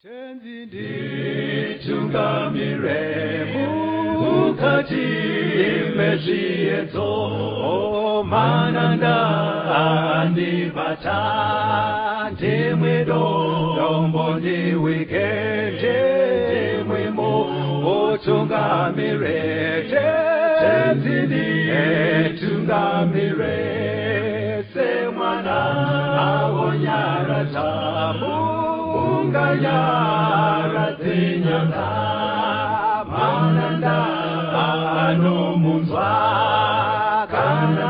Tenzi nditungamire mukati mezviedzo, mananda andibata, ndimwe dombo ndiwike, ndimwe mutungamire. Tenzi nditungamire semwana awonyaradza munganyaradze nyanza, mananda anomunzwa kana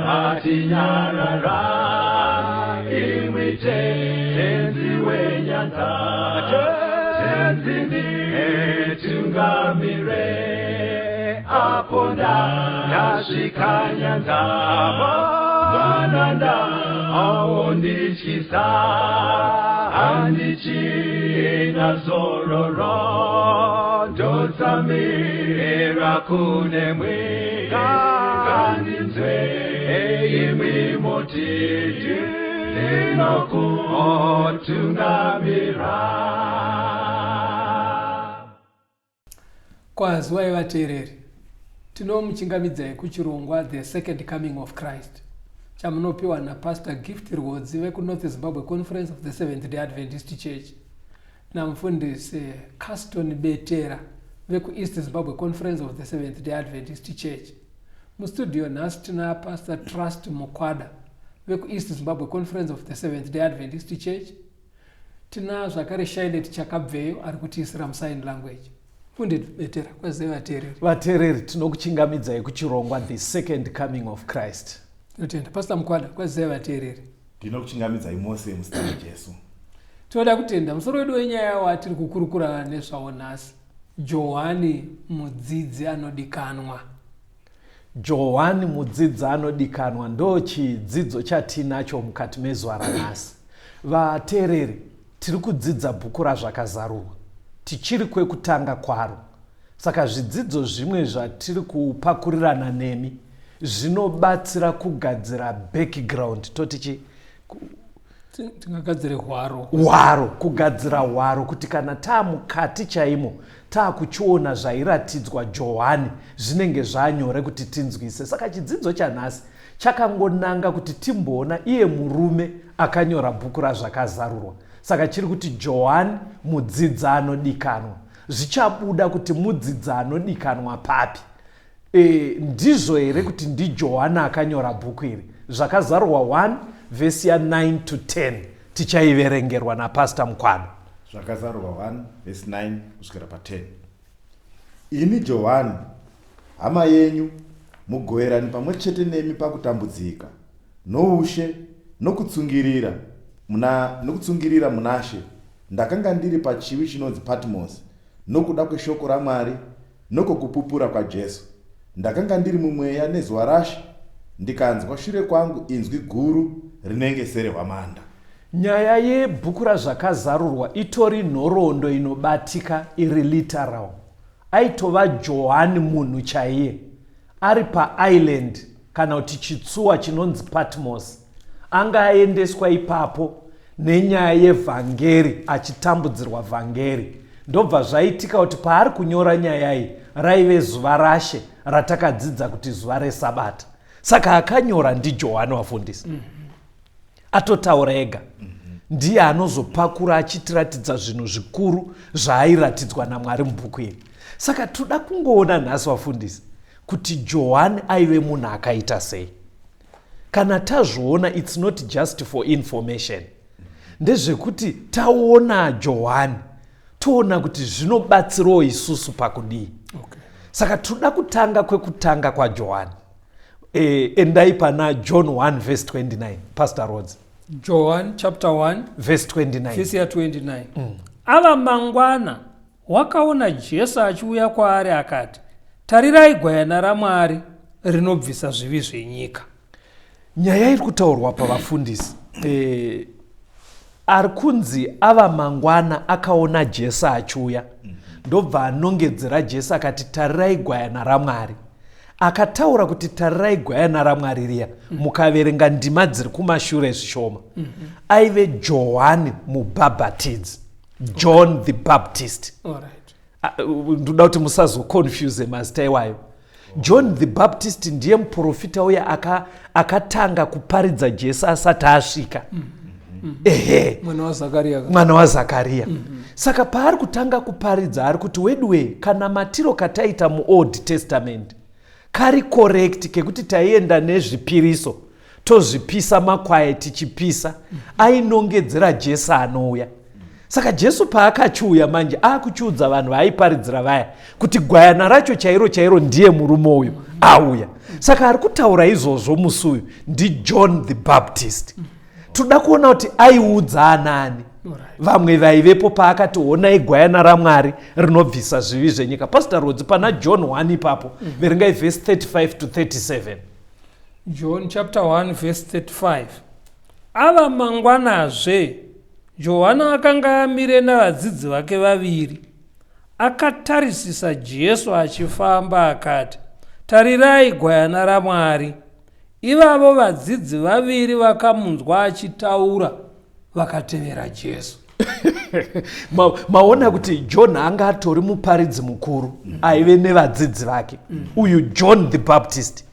matinyarara, imwi Tenzi wenyanza. Tenzi nditungamire apo ndasvika nyanza, mananda aondityisa, handichina zororo, ndotsamira kunemwi, ngandinzwe imwi moti ndinokutungamira. Kwaziwai vateereri, tinomuchingamidzai kuchirongwa The Second Coming of Christ chamunopiwa naPastor Gift Rwodzi vekuNorth Zimbabwe Conference of the Seventh Day Adventist Church namufundisi Caston Betera vekuEast Zimbabwe Conference of the Seventh Day Adventist Church. Mustudio nhasi tina Pastor Trust Mukwada vekuEast Zimbabwe Conference of the Seventh Day Adventist Church. Tina zvakare Shailet Chakabveyo ari kutiisira musign language. Funded Betera, kwazive vateereri. Vateereri, tinokuchingamidzai kuchirongwa The Second Coming of Christ. Tinotenda. Pastor Mukwada, kwazive vateereri. Ndinokuchingamidzai mose muzita raJesu. Tinoda kutenda musoro wedu wenyaya watiri kukurukura nezvawo nhasi. Johani mudzidzi anodikanwa. Johani mudzidzi anodikanwa ndo chidzidzo chatinacho mukati mezuva ranhasi. Vateereri, tiri kudzidza bhuku raZvakazarurwa. Tichiri kwekutanga kwaro. Saka zvidzidzo zvimwe zvatiri kupakurirana nemi zvinobatsira kugadzira background, toti chi tingagadzire hwaro. Hwaro, kugadzira hwaro kuti kana taamukati chaimo taakuchiona zvairatidzwa Johani zvinenge zvanyore kuti tinzwise. Saka chidzidzo chanhasi chakangonanga kuti timboona iye murume akanyora bhuku raZvakazarurwa. Saka chiri kuti Johani mudzidzi anodikanwa. Zvichabuda kuti mudzidzi anodikanwa papi. Ndizvo here kuti ndiJohani akanyora bhuku iri? Zvakazarurwa 1 vhesi ya 9 to 10 tichaiverengerwa naPastor Mukwano. Zvakazarurwa 1 vhesi 9 kusvikira pa 10. Ini Johani, hama yenyu, mugoverani pamwe chete nemi pakutambudzika, noushe, nokutsungirira muna nokutsungirira munaShe, ndakanga ndiri pachiwi chinonzi Patmosi nokuda kweshoko raMwari nokwokupupura kwaJesu. Ndakanga ndiri mumweya nezuva raShe, ndikanzwa shure kwangu inzwi guru rinenge serehwamanda. Nyaya yebhuku raZvakazarurwa itori nhoroondo inobatika iri literal. Aitova Johani munhu chaiye ari paisland kana kuti chitsuwa chinonzi Patmos. Anga aendeswa ipapo nenyaya yevhangeri achitambudzirwa vhangeri. Ndobva zvaitika kuti paari kunyora nyaya iyi raive zuva raShe ratakadzidza kuti zuva reSabata. Saka akanyora ndiJohani wafundisi. Atotaura ega. Ndiye anozopakura achitiratidza zvinhu zvikuru zvaairatidzwa naMwari mubhuku iri. Saka toda kungoona nhasi vafundisi kuti Johani aive munhu akaita sei. Kana tazviona, it's not just for information. Ndezvekuti taona Johani toona kuti zvinobatsirawo isusu pakudii. Saka toda kutanga kwekutanga kwaJohani. Endai pana John 1 verse 29, Pastor Rhodes. John chapter 1 verse 29. Verse ya 29. Ava mangwana wakaona Jesu achiuya kwaari akati, tarirai gwayana raMwari rinobvisa zvivi zvenyika. Nyaya iri kutaurwa pavafundisi, ari kunzi ava mangwana akaona Jesu achiuya, ndobva anongedzera Jesu akati tarirai gwayana raMwari. Akataura kuti tarirai gwayana raMwari riya, mukaverenga ndima dziri kumashure zvishoma, aive Johani mubhabhatidzi. John the Baptist. Ah, ndoda kuti musazoconfuse mazita iwayo. John the Baptist ndiye muprofita uya akatanga aka kuparidza Jesu asati asvika. Ehe, mwana waZakariya. Mwana waZakariya. Saka paari kutanga kuparidza ari kuti, weduwe, kana matiro kataita muOld Testament kari correct, kekuti taienda nezvipiriso tozvipisa, makwai tichipisa, ainongedzera Jesu anouya. Saka Jesu paakachiuya manje, aakuchiudza vanhu vaaiparidzira vaya kuti gwayana racho chairo chairo ndiye murume uyu auya. Saka ari kutaura izvozvo musi uyu ndiJohn the Baptist. Toda kuona kuti aiudza anani vamwe vaivepo paakati, "Honai gwayana raMwari rinobvisa zvivi zvenyika." Pastor Rodzi, pana John 1 ipapo, verengai vhesi 35 to 37. John chapter 1 verse 35. Ava mangwanazve, Johana akanga amire navadzidzi vake vaviri. Akatarisisa Jesu achifamba, akati, "Tarirai gwayana raMwari." Ivavo vadzidzi vaviri vakamunzwa achitaura, vakatevera Jesu. Maona kuti John anga atori muparidzi mukuru aive nevadzidzi vake, uyu John the Baptist.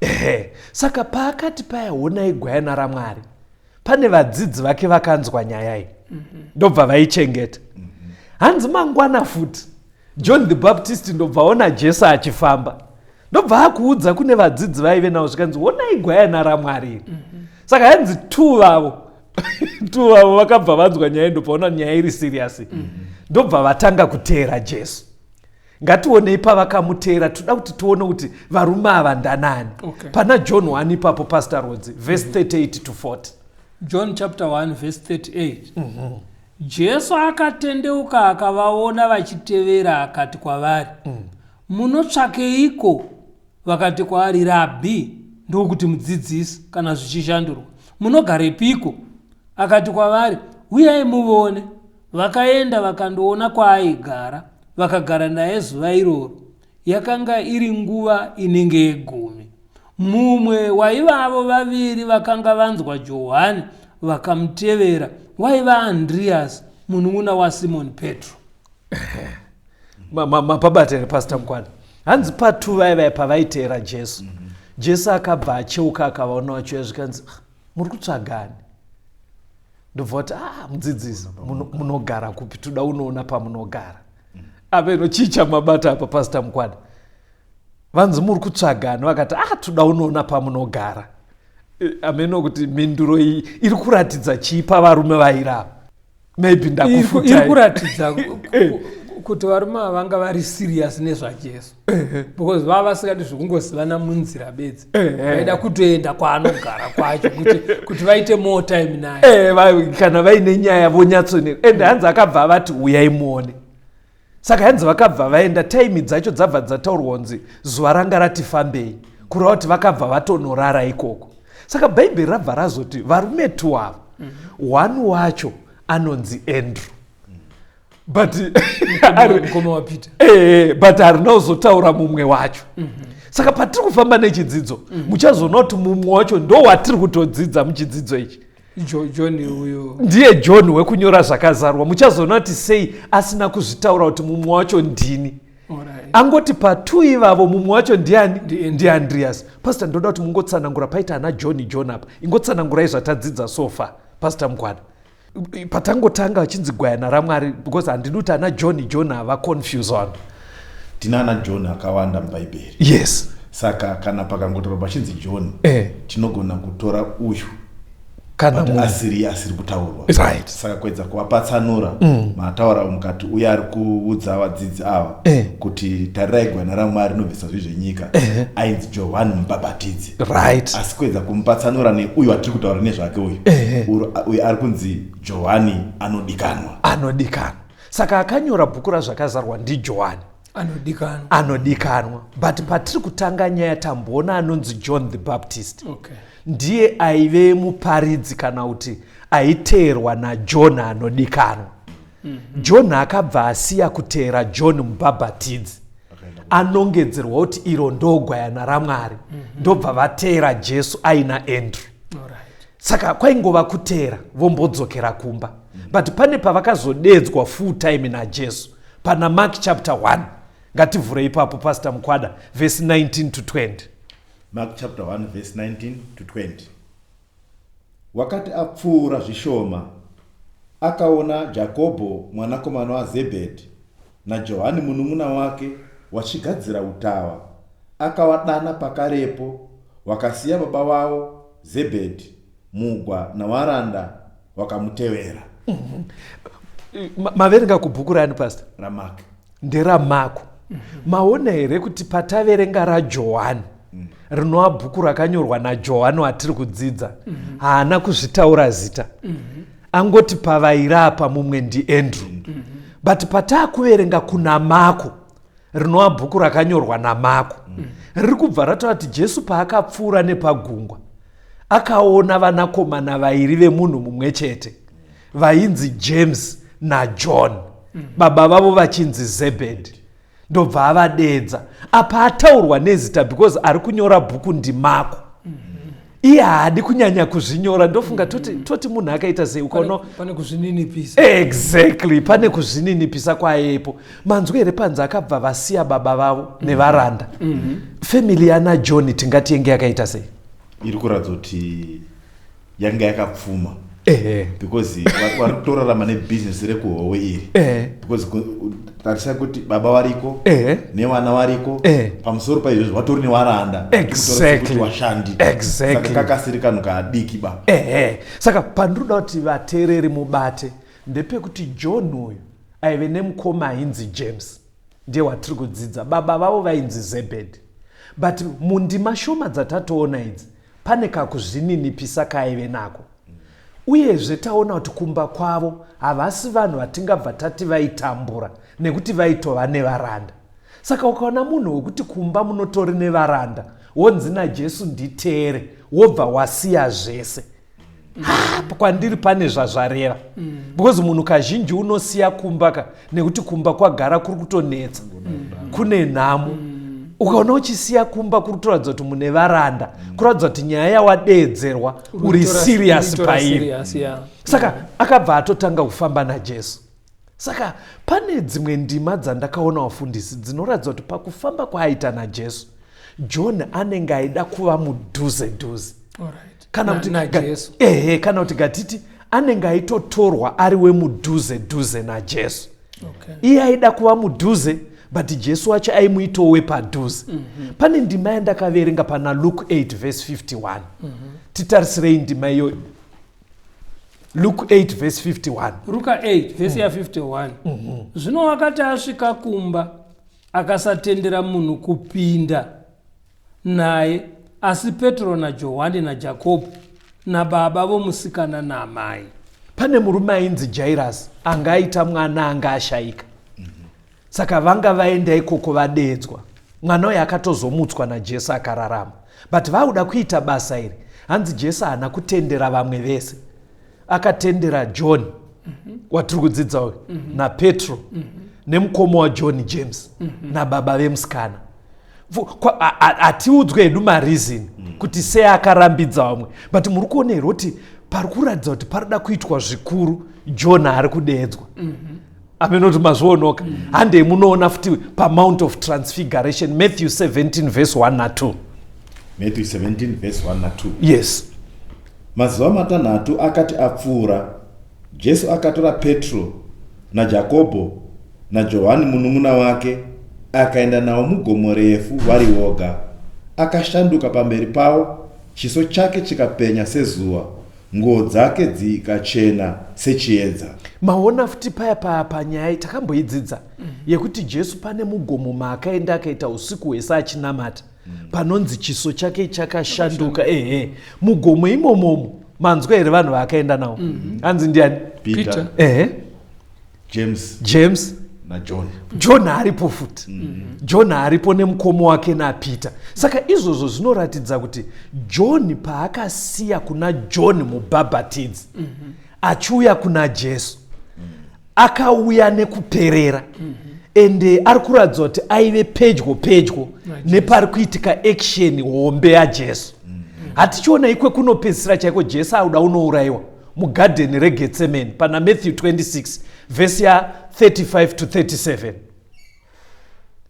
Ehe, saka paakati paya, "Honai gwayana raMwari," pane vadzidzi vake vakanzwa nyaya iyi, ndobva vaichengeta. Hanzi mangwana futi John the Baptist ndobva ona Jesu achifamba, ndobva akuudza kune vadzidzi vaive navo, zvikanzi, "Honai gwayana raMwari iri." Saka hanzi two vavo vakabva vanzwa nyaya, ndobvaona nyaya iri serious, ndobva vatanga kuteera Jesu. Ngationei pavakamuteera. Toda kuti tione kuti varume ava ndanani. Pana John 1 ipapo, Pastor Rodzi, verse 38 to 40. John chapter 1 verse 38. Jesu akatendeuka, akavaona vachitevera, akati kwavari, "Munotsvakeiko?" Vakati kwaari, "Rabhi," ndokuti mudzidzisi kana zvichishandurwa, "munogarepiko?" Akati kwavari, "Uyai muvone." Vakaenda vakandoona kwaaigara, vakagara naye zuva iroro. Yakanga iri nguva inenge yegumi. Mumwe waivavo vaviri vakanga vanzwa Johani vakamutevera waiva Andriyasi, munun'una waSimoni Petro. Mapabata here, Pastor Mukwana? Hanzi patwo vaivai pavaiteera Jesu, Jesu akabva acheuka, akavaona vachiuya, zvikanzi, "Ah, muri kutsvagani?" Ndobva kuti, "Ah, mudzidzisi, munogara kupi? Toda unoona pamunogara." Aveno chii chamabata apa, Pastor Mukwana? Vanzi, "Muri kutsvagani?" Vakati, "Ah, toda unoona pamunogara." Ameno kuti mhinduro iyi iri kuratidza chii pavarume vairava? Maybe Iri ndakufutai. Kuratidza kuti varume ava vanga vari serious nezvaJesu, because vava vasingadi zvekungozivana munzira bedzi. Vaida kutoenda kwaanogara kwacho kuti vaite more time naye. Kana vaine nyaya vonyatsonera. Ende hanzi akabva avati, "Uyai muone." Saka hanzi vakabva vaenda. Time dzacho dzabva dzataurwa kunzi zuva ranga rati fambei, kureva kuti vakabva vatonorara ikoko. Saka Bhaibheri rabva razoti varume two ava, one wacho anonzi Andrew, but Mukoma waPeter. But harina kuzotaura mumwe wacho. Saka patiri kufamba nechidzidzo, muchazoona kuti mumwe wacho ndo watiri kutodzidza muchidzidzo ichi. John uyo. Ndiye John wekunyora Zvakazarwa. Muchazoona kuti sei asina kuzvitaura kuti mumwe wacho ndini. Angoti patwo ivavo mumwe wacho ndiani? Ndi- NdiAndreas. Pastor, ndoda kuti mungotsanangura paita ana John John apa. Ingotsanangurai zvatadzidza so far, Pastor Mukwana, patangotanga achinzi gwayana raMwari, because handidi kuti ana John John hava confuse vanhu. Tina ana John akawanda mubhaibheri. Saka kana pakangotaurwa pachinzi John, tinogona kutora uyu kana but munhu asiri kutaurwa. Saka kuedza kuvapatsanura, mataura mukati uye ari kuudza vadzidzi ava kuti, "Tarirai gwayana raMwari rinobvisa zvivi zvenyika," ainzi Johani Mubhabhatidzi. Asi kuedza kumupatsanura neuyu watiri kutaura nezvake uyu, uyu ari kunzi Johani Anodikanwa. Anodikanwa. Saka akanyora bhuku raZvakazarwa ndiJohani Anodikanwa. Anodikanwa. But patiri kutanga nyaya tamboona anonzi John the Baptist. Ndiye aive muparidzi, kana kuti aiteerwa naJohn Anodikanwa. John akabva asiya kuteera John Mubhabhatidzi, anongedzerwa kuti iro ndo gwayana raMwari, ndobva vateera Jesu aina Andrew. Saka kwaingova kuteera vombodzokera kumba. But pane pavakazodedzwa full time naJesu pana Mark chapter 1. Ngativhure ipapo, Pastor Mukwada, verse 19 to 20. Mark chapter 1 verse 19 to 20. Wakati apfuura zvishoma, akaona Jakobho mwanakomana waZebhedhi naJohani munun'una wake wachigadzira utawa, akawadana pakarepo, wakasiya baba wavo Zebhedhi mugwa nawaranda wakamutevera. Maverenga kubhuku rani, Pastor? RaMark. NderaMako. Maona here kuti pataverenga raJohani, rinova bhuku rakanyorwa naJohani watiri kudzidza, haana kuzvitaura zita, angoti pavairapa mumwe ndiAndrew. But pataakuverenga kuna Mako, rinova bhuku rakanyorwa naMako, riri kubva rataura kuti Jesu paakapfuura nepagungwa akaona vanakomana vairi vemunhu mumwe chete vainzi James naJohn, baba vavo vachinzi Zebhedi, ndobva avadedza. Apa ataurwa nezita because ari kunyora bhuku ndiMako. Iye haadi kunyanya kuzvinyora. Ndofunga toti munhu akaita sei ukaona Pane kuzvininipisa. Exactly, pane kuzvininipisa kwayepo. Manzwi here panzi akabva vasiya baba vavo nevaranda? Family yana John tingati yenge yakaita sei? Iri kuratidza kuti yanga yakapfuma because vari kutorarama nebhizinesi rekuhowe iri, because tarisa kuti baba variko nevana variko, pamusoro paizvozvo vatori nevaranda, vashandi. Saka kakasiri kanhu kadiki ba. Ehe, saka pandinoda kuti vateereri mubate ndepekuti John uyu aive nemukoma ainzi James, ndiye watiri kudzidza. Baba vavo vainzi Zebhedi. But mundima shoma dzatatoona idzi pane kakuzvininipisa kaaive nako. Uyezve taona kuti kumba kwavo havasi vanhu vatingabva tati vaitambura, nekuti vaitova nevaranda. Saka ukaona munhu wekuti kumba munotori nevaranda, wonzi naJesu nditeere, wobva wasiya zvese, ha, kwandiri pane zvazvareva, because munhu kazhinji unosiya kumba ka nekuti kumba kwagara kuri kutonetsa, kune nhamo. Ukaona uchisiya kumba, kuri kutoratidza kuti mune varanda, kuratidza kuti nyaya yawadeedzerwa uri serious pairi. Serious, yeah. Saka akabva atotanga kufamba naJesu. Saka pane dzimwe ndima dzandakaona, wafundisi, dzinoratidza kuti pakufamba kwaaita naJesu, John anenge aida kuva mudhuze dhuze kana kuti naJesu. Ehe, kana kuti gatiti anenge aitotorwa ari wemudhuze dhuze naJesu. Iye aida kuva mudhuze, but Jesu wacho aimuitawo wepadhuze. Pane ndima yandakaverenga pana Luke 8 verse 51. Titarisirei ndima iyoyo, Luke 8 verse 51. Ruka 8 vhesi ya51. Zvino wakati asvika kumba, akasatendera munhu kupinda naye, asi Petro naJohani naJakobho nababa vomusikana naamai. Pane murume ainzi Jairus, anga aita mwana anga ashayika. Saka vanga vaenda ikoko vadeedzwa. Mwana uyu akatozomutswa naJesu akararama, but vauda kuita basa iri, hanzi Jesu haana kutendera vamwe vese, akatendera John watiri kudzidza uyu, naPetro, nemukoma waJohn James, nababa vemusikana. Hatiudzwe hedu mareason kuti sei akarambidza vamwe, but muri kuona here kuti pari kuratidza kuti parida kuitwa zvikuru? John ari kudeedzwa. Amenoti mazvionoka. Handei munoona futi paMount of Transfiguration, Matthew 17 verse 1 na2. Matthew 17 verse 1 na2. Yes. Mazuva 6 akati apfuura, Jesu akatora Petro naJakobho naJohani munun'una wake, akaenda navo mugomo refu vari voga. Akashanduka pamberi pavo, chiso chake chikapenya sezuva, nguo dzake dzikachena sechiedza. Maona futi paya panyaya takamboidzidza yekuti Jesu pane mugomo maakaenda, akaita usiku hwese achinamata, panonzi chiso chake chakashanduka. Ehe, mugomo imomomo manzwa here vanhu vaakaenda navo? Hanzi ndiani? Peter, Peter. James James naJohn. John aripo futi. John aripo nemukoma wake naPeter. Saka izvozvo zvinoratidza kuti John paakasiya kuna John mubhabhatidzi achiuya kuna Jesu, akauya nekuperera, ende ari kuratidza kuti aive pedyo pedyo nepari kuitika action hombe yaJesu. Hatichiona ikwe kunopedzisira chaiko Jesu auda unourayiwa mugadheni reGetsemani pana Matthew 26 vhesi ya 35 to 37.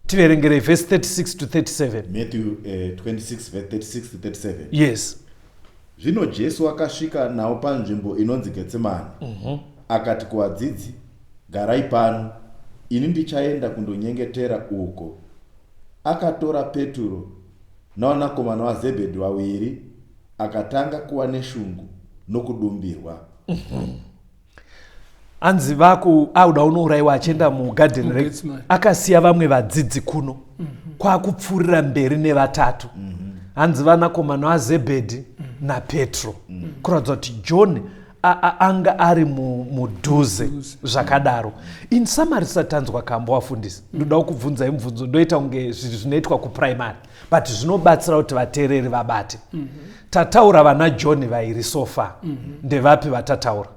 Tiverengerei vhesi 36 to 37. Matthew 26 verse 36 to 37. Yes. Zvino Jesu akasvika navo panzvimbo inonzi Getsemani. Akati kuvadzidzi, garai pano, ini ndichaenda kundonyengetera uko. Akatora Peturo navanakomana vaZebhedhi vaviri, akatanga kuva neshungu nokudumbirwa. Anzi vaku auda unourayiwa achienda mugadheni MuGethsemane. akasiya vamwe vadzidzi kuno kwakupfuurira mberi nevatatu. Hanzi vanakomana vaZebhedhi naPetro. Kuratidza kuti John anga ari mudhuze zvakadaro. In summary, satanzwa kambo wafundisi, ndoda kubvunzai mubvunzo, ndoita kunge zvinoitwa kuprimary, but zvinobatsira kuti vateereri vabate. Tataura vana John vairi so far. Ndevapi vatataura?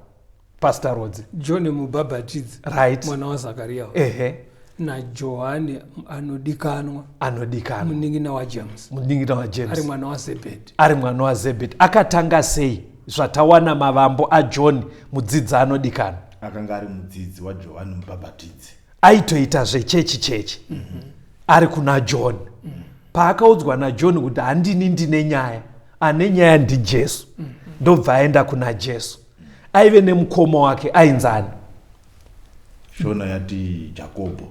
Pastor Rodzi. John Mubhabhatidzi. Right. Mwana waZakaria. Ehe. NaJohani anodikanwa. Anodikanwa. Munin'ina waJames. Munin'ina waJames. Ari mwana waZebhedhi. Ari mwana waZebhedhi. Akatanga sei? Zvatawana mavambo aJohn mudzidzi anodikanwa. Akanga ari mudzidzi waJohani Mubhabhatidzi. Aitoita zvechechi chechi. Ari kuna John. Paakaudzwa naJohn kuti handini ndine nyaya, ane nyaya ndiJesu. Ndobva aenda kuna Jesu. Aive nemukoma wake ainzani? Shona yati Jakobo.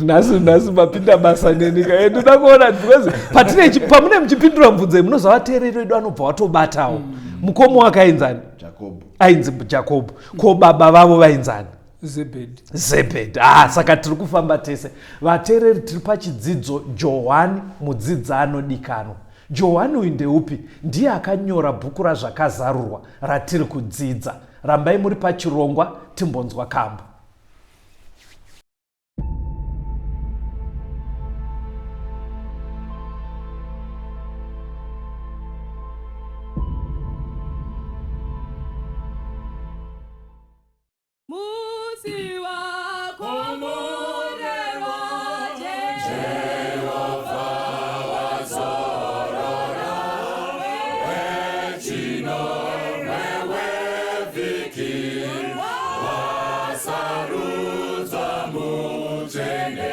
Nhasi mapinda basa nenika. Ndoda kuona because pamune muchipindura mubvunzo iyi, munozva vateereri vedu vanobva vatobatawo. Mukoma wake ainzani? Jakobo. Ainzi Jakobo. Ko baba vavo vainzani? Zebhedhi. Zebhedhi. Saka tiri kufamba tese. Vateereri, tiri pachidzidzo Johani mudzidzi anodikanwa. Johani uyu ndeupi? Ndiye akanyora bhuku raZvakazarurwa ratiri kudzidza. Rambai muri pachirongwa timbonzwa kambo. Musi wako murerwa Jehovha wazorora wechino wewevhiki wasarudzwa mutsvene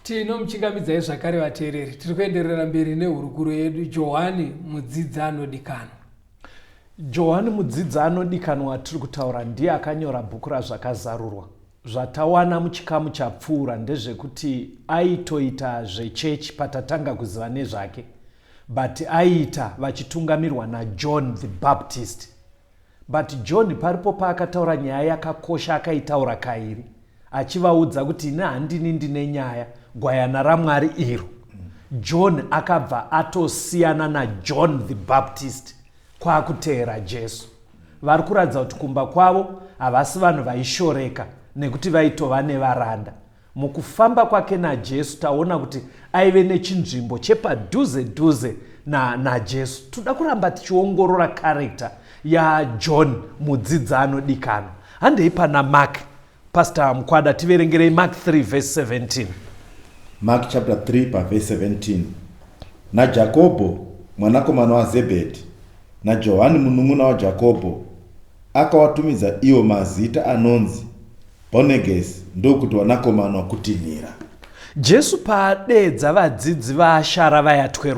Tinomuchingamidzai zvakare vateereri. Tiri kuenderera mberi nehurukuro yedu Johani mudzidzi anodikanwa. Johani mudzidzi anodikanwa tiri kutaura ndiye akanyora bhuku raZvakazarurwa. Zvatawana muchikamu chapfuura ndezvekuti aitoita zvechechi patatanga kuziva nezvake, but aiita vachitungamirwa naJohn the Baptist. But John paripo paakataura nyaya yakakosha akaitaura kairi achivaudza kuti ini handini ndine nyaya, gwayana raMwari iro. John akabva atosiyana naJohn the Baptist kwakuteera Jesu. Vari kuratidza kuti kumba kwavo havasi vanhu vaishoreka nekuti vaitova nevaranda. Mukufamba kwake naJesu taona kuti aive nechinzvimbo chepadhuze dhuze naJesu. Na toda kuramba tichiongorora character yaJohn mudzidzi anodikanwa. Handei pana Mark. Pastor Mukwada, tiverengerei Mark 3 verse 17. Mark chapter 3 paverse 17. NaJakobho mwanakomana waZebhedhi naJohani munun'una waJakobho akawatumidza iwo mazita anonzi Boanerges ndokuti vanakomana wakutinhira. Jesu paadeedza vadzidzi vaashara vaya 12,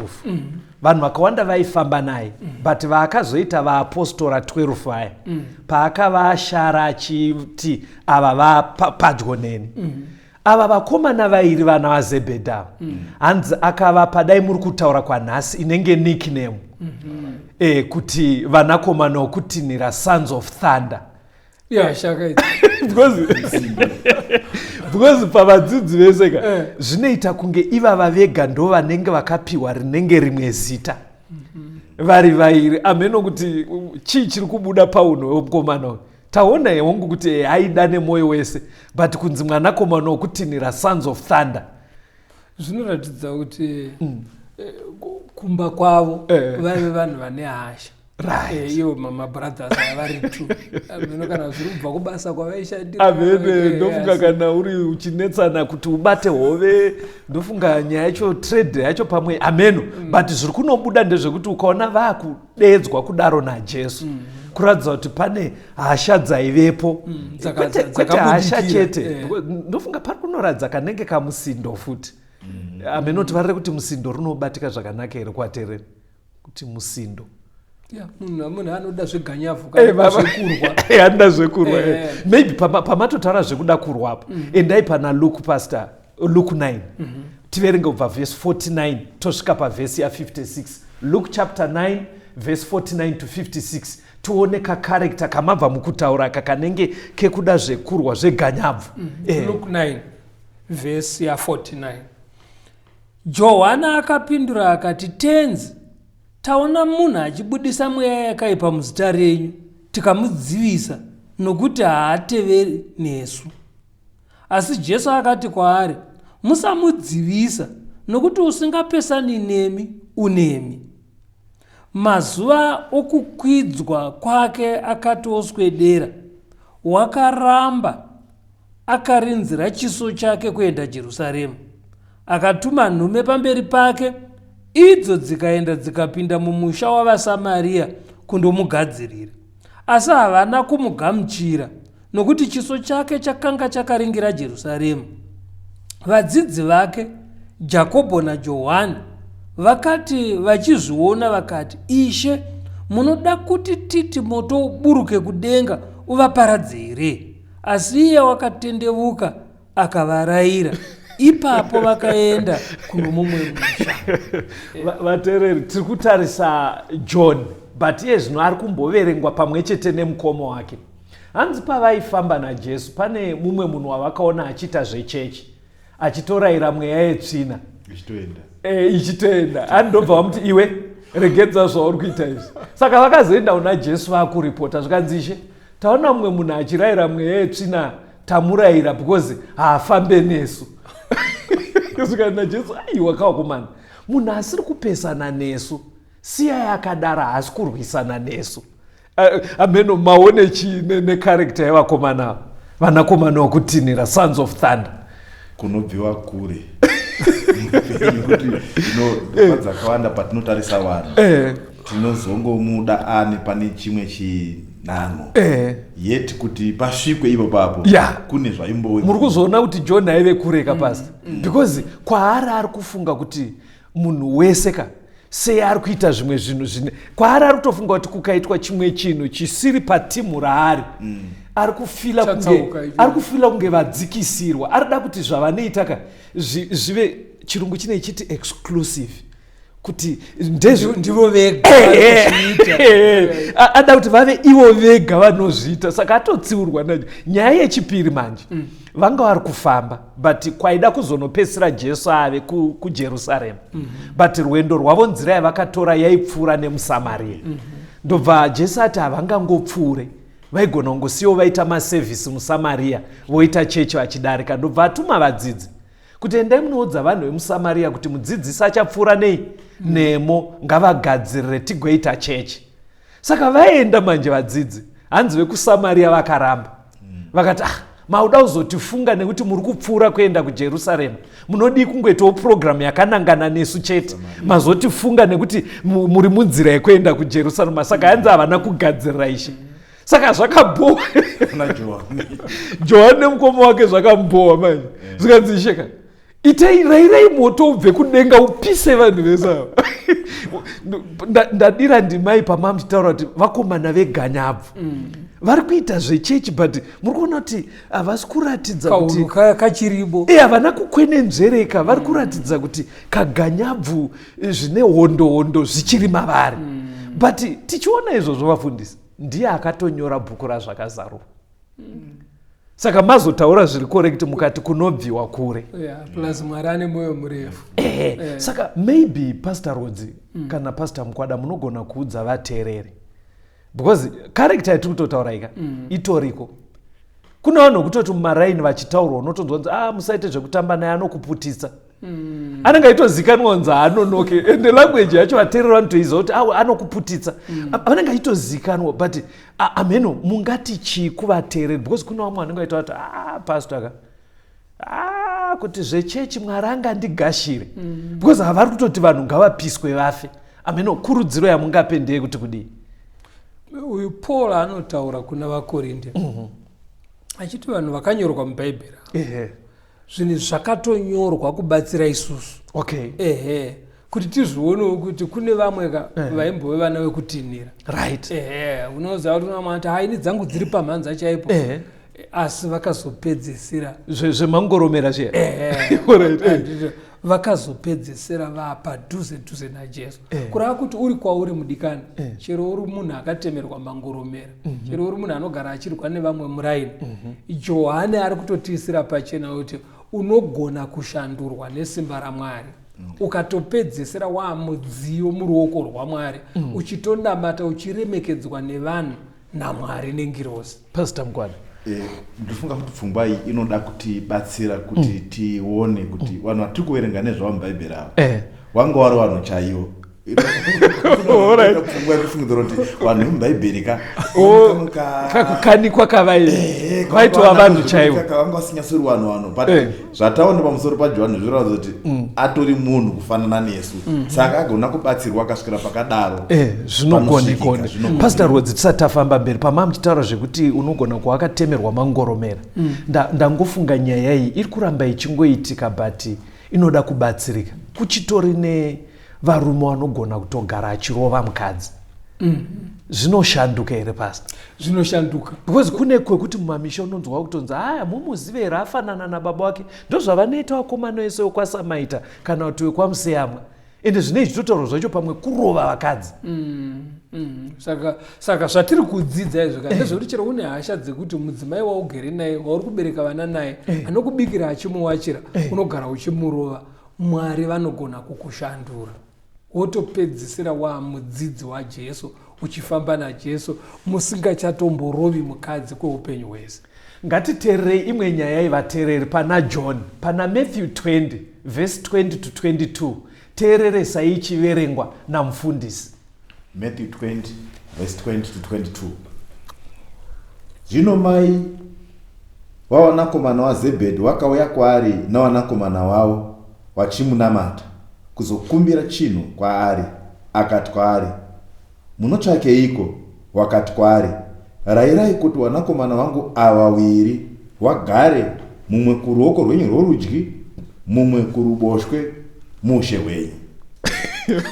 vanhu vakawanda vaifamba naye, but vaakazoita vaapostora 12 vaya, paakavaashara achiti ava vapadyo neni, ava vakomana vairi vana vaZebhedhi ava, hanzi akavapa, dai muri kutaura kwanhasi inenge nickname, kuti vanakomana wokutinhira, sons of thunder. Yeah, shaka idzi. Because pavadzidzi vese ka, zvinoita kunge ivava vega ndo vanenge vakapiwa rinenge rimwe zita vari vairi. Ameno kuti chii chiri kubuda pauno wemukomana uyu. Taona hongu kuti aida nemwoyo wese, but kunzi mwanakomana wokutinhira, sons of thunder, Zvinoratidza kuti kumba kwavo vaive vanhu vane hasha. Ivo mabrothers aya vari two, ameno kana zviri kubva kubasa kwavaishandira. Amene, ndofunga kana uri uchinetsana kuti ubate hove, ndofunga nyaya yacho, trade yacho pamwe, ameno. But zviri kunobuda ndezvekuti ukaona vakudeedzwa kudaro naJesu, kuratidza kuti pane hasha dzaivepo. Kwete hasha Dzakabudikira, chete. Because ndofunga pari kunoratidza kanenge kamusindo futi. Ameno kuti varire kuti musindo rinobatika zvakanaka here kwatereri, kuti musindo. Yeah, munhu anoda zveganyavhu kana zvekurwa. Anoda zvekurwa. Maybe pamatotaura zvekuda kurwa apo, endai pana Luke, Pastor, Luke 9, tiverenge kubva vhesi 49 tosvika pavhesi ya56. Luke chapter 9 verse 49 to 56, tione kacharacter kamabva mukutaura aka kanenge kekuda zvekurwa zveganyabvu. Luke 9 vhesi ya49. Johana akapindura akati, "Tenzi, taona munhu achibudisa mweya yakaipa muzita renyu, tikamudzivisa, nokuti haateveri nesu." Asi Jesu akati kwaari, "Musamudzivisa, nokuti usingapesani nemi unemi." Mazuva okukwidzwa kwake akati oswedera, wakaramba akarinzira chiso chake kuenda Jerusarema. Akatuma nhume pamberi pake, idzo dzikaenda dzikapinda mumusha wavaSamariya kundomugadzirira. Asi havana kumugamuchira, nokuti chiso chake chakanga chakaringira Jerusarema. Vadzidzi vake Jakobho naJohani vakati vachizviona vakati, Ishe, munoda kuti titi moto uburuke kudenga uvaparadze here? Asi iye wakatendevuka akavaraira. Ipapo vakaenda kuno mumwe musha. Vateereri, tiri kutarisa John, but iye zvino ari kumboverengwa pamwe chete nemukoma wake. Hanzi pavaifamba naJesu pane mumwe munhu wavakaona achiita zvechechi, achitorayira mweya yetsvina ichitoenda. Ichitoenda. Andobva vamuti, iwe regedza zvauri kuita izvi. Saka vakazoenda kuna Jesu vakuripota, zvikanzi, Ishe, taona mumwe munhu achirayira mweya yetsvina, tamurayira because haafambe nesu. Zvikanzi naJesu, aiwa kawakomana, munhu asiri kupesana nesu siyai akadaro, haasi kurwisana nesu. Ameno maone chii necharacter yevakomana ava, vanakomana vokutinhira, sons of thunder? Kunobviwa kure nekuti nguva dzakawanda patinotarisa vanhu tinozongomuda ani pane chimwe chinhanho, yet kuti pasvikwe ipo papo kune zvaimbowe. Muri kuzoona kuti John aive kureka pasi, because kwaari ari kufunga kuti munhu wese ka sei ari kuita zvimwe zvinhu zvine kwaari, ari kutofunga kuti kukaitwa chimwe chinhu chisiri patimu raari, ari kufeela kunge Chatsauka icho. Ari kufeela kunge vadzikisirwa. Ari da kuti zvavanoita ka zvive, chirungu chine chiti exclusive, kuti ndezve Ndivo vega vari kuzviita. Ada kuti vave ivo vega vanozviita, saka atotsiurwa nacho. Nyaya yechipiri manje, vanga vari kufamba, but kwaida kuzonopedzisira Jesu ave kuJerusarema, but rwendo rwavo, nzira yavakatora yaipfuura nemuSamaria. Ndobva Jesu ati havangangopfuure, vaigona kungosiyiwo vaita masevhisi muSamaria, voita chechi vachidarika. Ndobva atuma vadzidzi kuti, endai munoudza vanhu vemuSamaria kuti mudzidzisi achapfuura nei nemo, ngavagadzirire tigoita chechi. Saka vaenda manje vadzidzi, hanzi vekuSamaria vakaramba, vakati, ah, mauda kuzotifunga nekuti muri kupfuura kuenda kuJerusarema, munodii kungoitawo purogiramu yakanangana nesu chete? Mazotifunga nekuti muri munzira yekuenda kuJerusarema. Saka hanzi havana kugadzirira Ishe, saka zvakabhowa. Kuna Johani. Johani nemukoma wake zvakambowa manje, zvikanzi, Ishe ka, itei, rayirai moto ubve kudenga upise vanhu vese ava. Ndadira ndimai pama muchitaura kuti vakomana veganyabvu vari kuita zvechechi, but muri kuona kuti havasi kuratidza kuti Kaunhu kachiribo. E, havana kukwenenzvereka. Vari kuratidza kuti kaganyabvu, zvine hondo hondo zvichiri mavari. But tichiona izvozvo, vafundisi, ndiye akatonyora bhuku raZvakazarurwa. Saka mazotaura zviri correct mukati kunobviwa kure. Yeah, plus Mwari ane mwoyo murefu. Ehe, saka maybe Pastor Rodzi kana Pastor Mukwada munogona kuudza vateereri, because character yatiri kutotaura ika itoriko. Kune vanhu vekutoti mumaraini vachitaurwa unotonzwa kunzi, ah, musaite zvekutamba naye, anokuputitsa. Anenge aitozikanwa kunzi haanonoke, ende language yacho vateereri vanotoiziva kuti awe anokuputitsa. Vanenge achitozikanwa, but ameno mungati chii kuvateereri? Because kune vamwe vanenge vaita kuti, ah, pastor ka, ah, kuti zvechechi Mwari angandigashire, because havari kutoti vanhu ngavapiswe vafe. Ameno kurudziro yamungape ndeyekuti kudii? Uyu Paul anotaura kuna vaKorinde achiti vanhu vakanyorwa mubhaibheri ava, zvinhu zvakatonyorwa kubatsira isusu, ehe, kuti tizvionewo kuti kune vamwe ka vaimbove vana vekutinhira. Ehe, unoziva kuti vamwe vati, haini dzangu dziri pamhanza chaipo, asi vakazopedzisira Zvemangoromera zviya. Ehe. Alright. Handiti, vakazopedzisira vapadhuze dhuze naJesu. Kureva kuti uri kwauri mudikani, chero uri munhu akatemerwa mangoromera, chero uri munhu anogara achirwa nevamwe muraini, Johani ari kutotiisira pachena kuti unogona kushandurwa nesimba raMwari, ukatopedzisira waamudziyo muruoko rwaMwari, uchitonamata, uchiremekedzwa nevanhu, naMwari nengirozi. Pastor Mukwana. Ndinofunga kuti pfungwa iyi inoda kutibatsira kuti tione kuti vanhu vatiri kuverenga nezvavo mubhaibheri ava vanga vari vanhu chaivo. Pfungwa yekufungidzira kuti vanhu vemubhaibheri ka oh, kakukanikwa kavai eh, vaitova vanhu chaivo. Vanga vasinyatsori vanhu vanhu but eh. zvataona pamusoro pajohani zvinoratidza kuti mm. atori munhu kufanana nesu. Mm. Saka agona kubatsirwa akasvikira pakadaro. Eh, zvinogonekone Pastor Rwodzi, tisati tafamba mberi, pama muchitaura zvekuti unogona kuva akatemerwa mangoromera, mm. ndangofunga nyaya iyi iri kuramba ichingoitika, but inoda kubatsirika. Kuchitori nevarume vanogona kutogara achirova mukadzi. Zvinoshanduka here, Pastor? Zvinoshanduka. Because kune kwekuti mumamisha unonzwa kutonzi, aya mumuzive here, afanana nababa wake. Ndozvavanoita vakomana vese wekwaSamaita kana kuti wekwaMuseyamwa. Ende zvinei zvitotaurwa zvacho pamwe kurova vakadzi. Saka zvatiri kudzidza izvo ka ndezvekuti chero une hasha dzekuti mudzimai waugere naye, wauri kubereka vana naye, anokubikira, achimuwachira, unogara uchimurova, Mwari vanogona kukushandura, wotopedzisira waamudzidzi waJesu, uchifamba naJesu, musingachatomborovi mukadzi kweupenyu hwese. Ngatiteererei imwe nyaya yevateereri pana John, pana Matthew 20 vhesi 20 to 22. Teereresai ichiverengwa namufundisi. Matthew 20 verse 20 to 22. Zvino mai wavanakomana waZebhedhi wakauya kwaari navanakomana wavo, vachimunamata, kuzokumbira chinhu kwaari. Akati kwaari, Munotsvakeiko? Wakati kwaari, Rayirai kuti vanakomana vangu ava vaviri vagare, mumwe kuruoko rwenyu rworudyi, mumwe kuruboshwe, muushe hwenyu.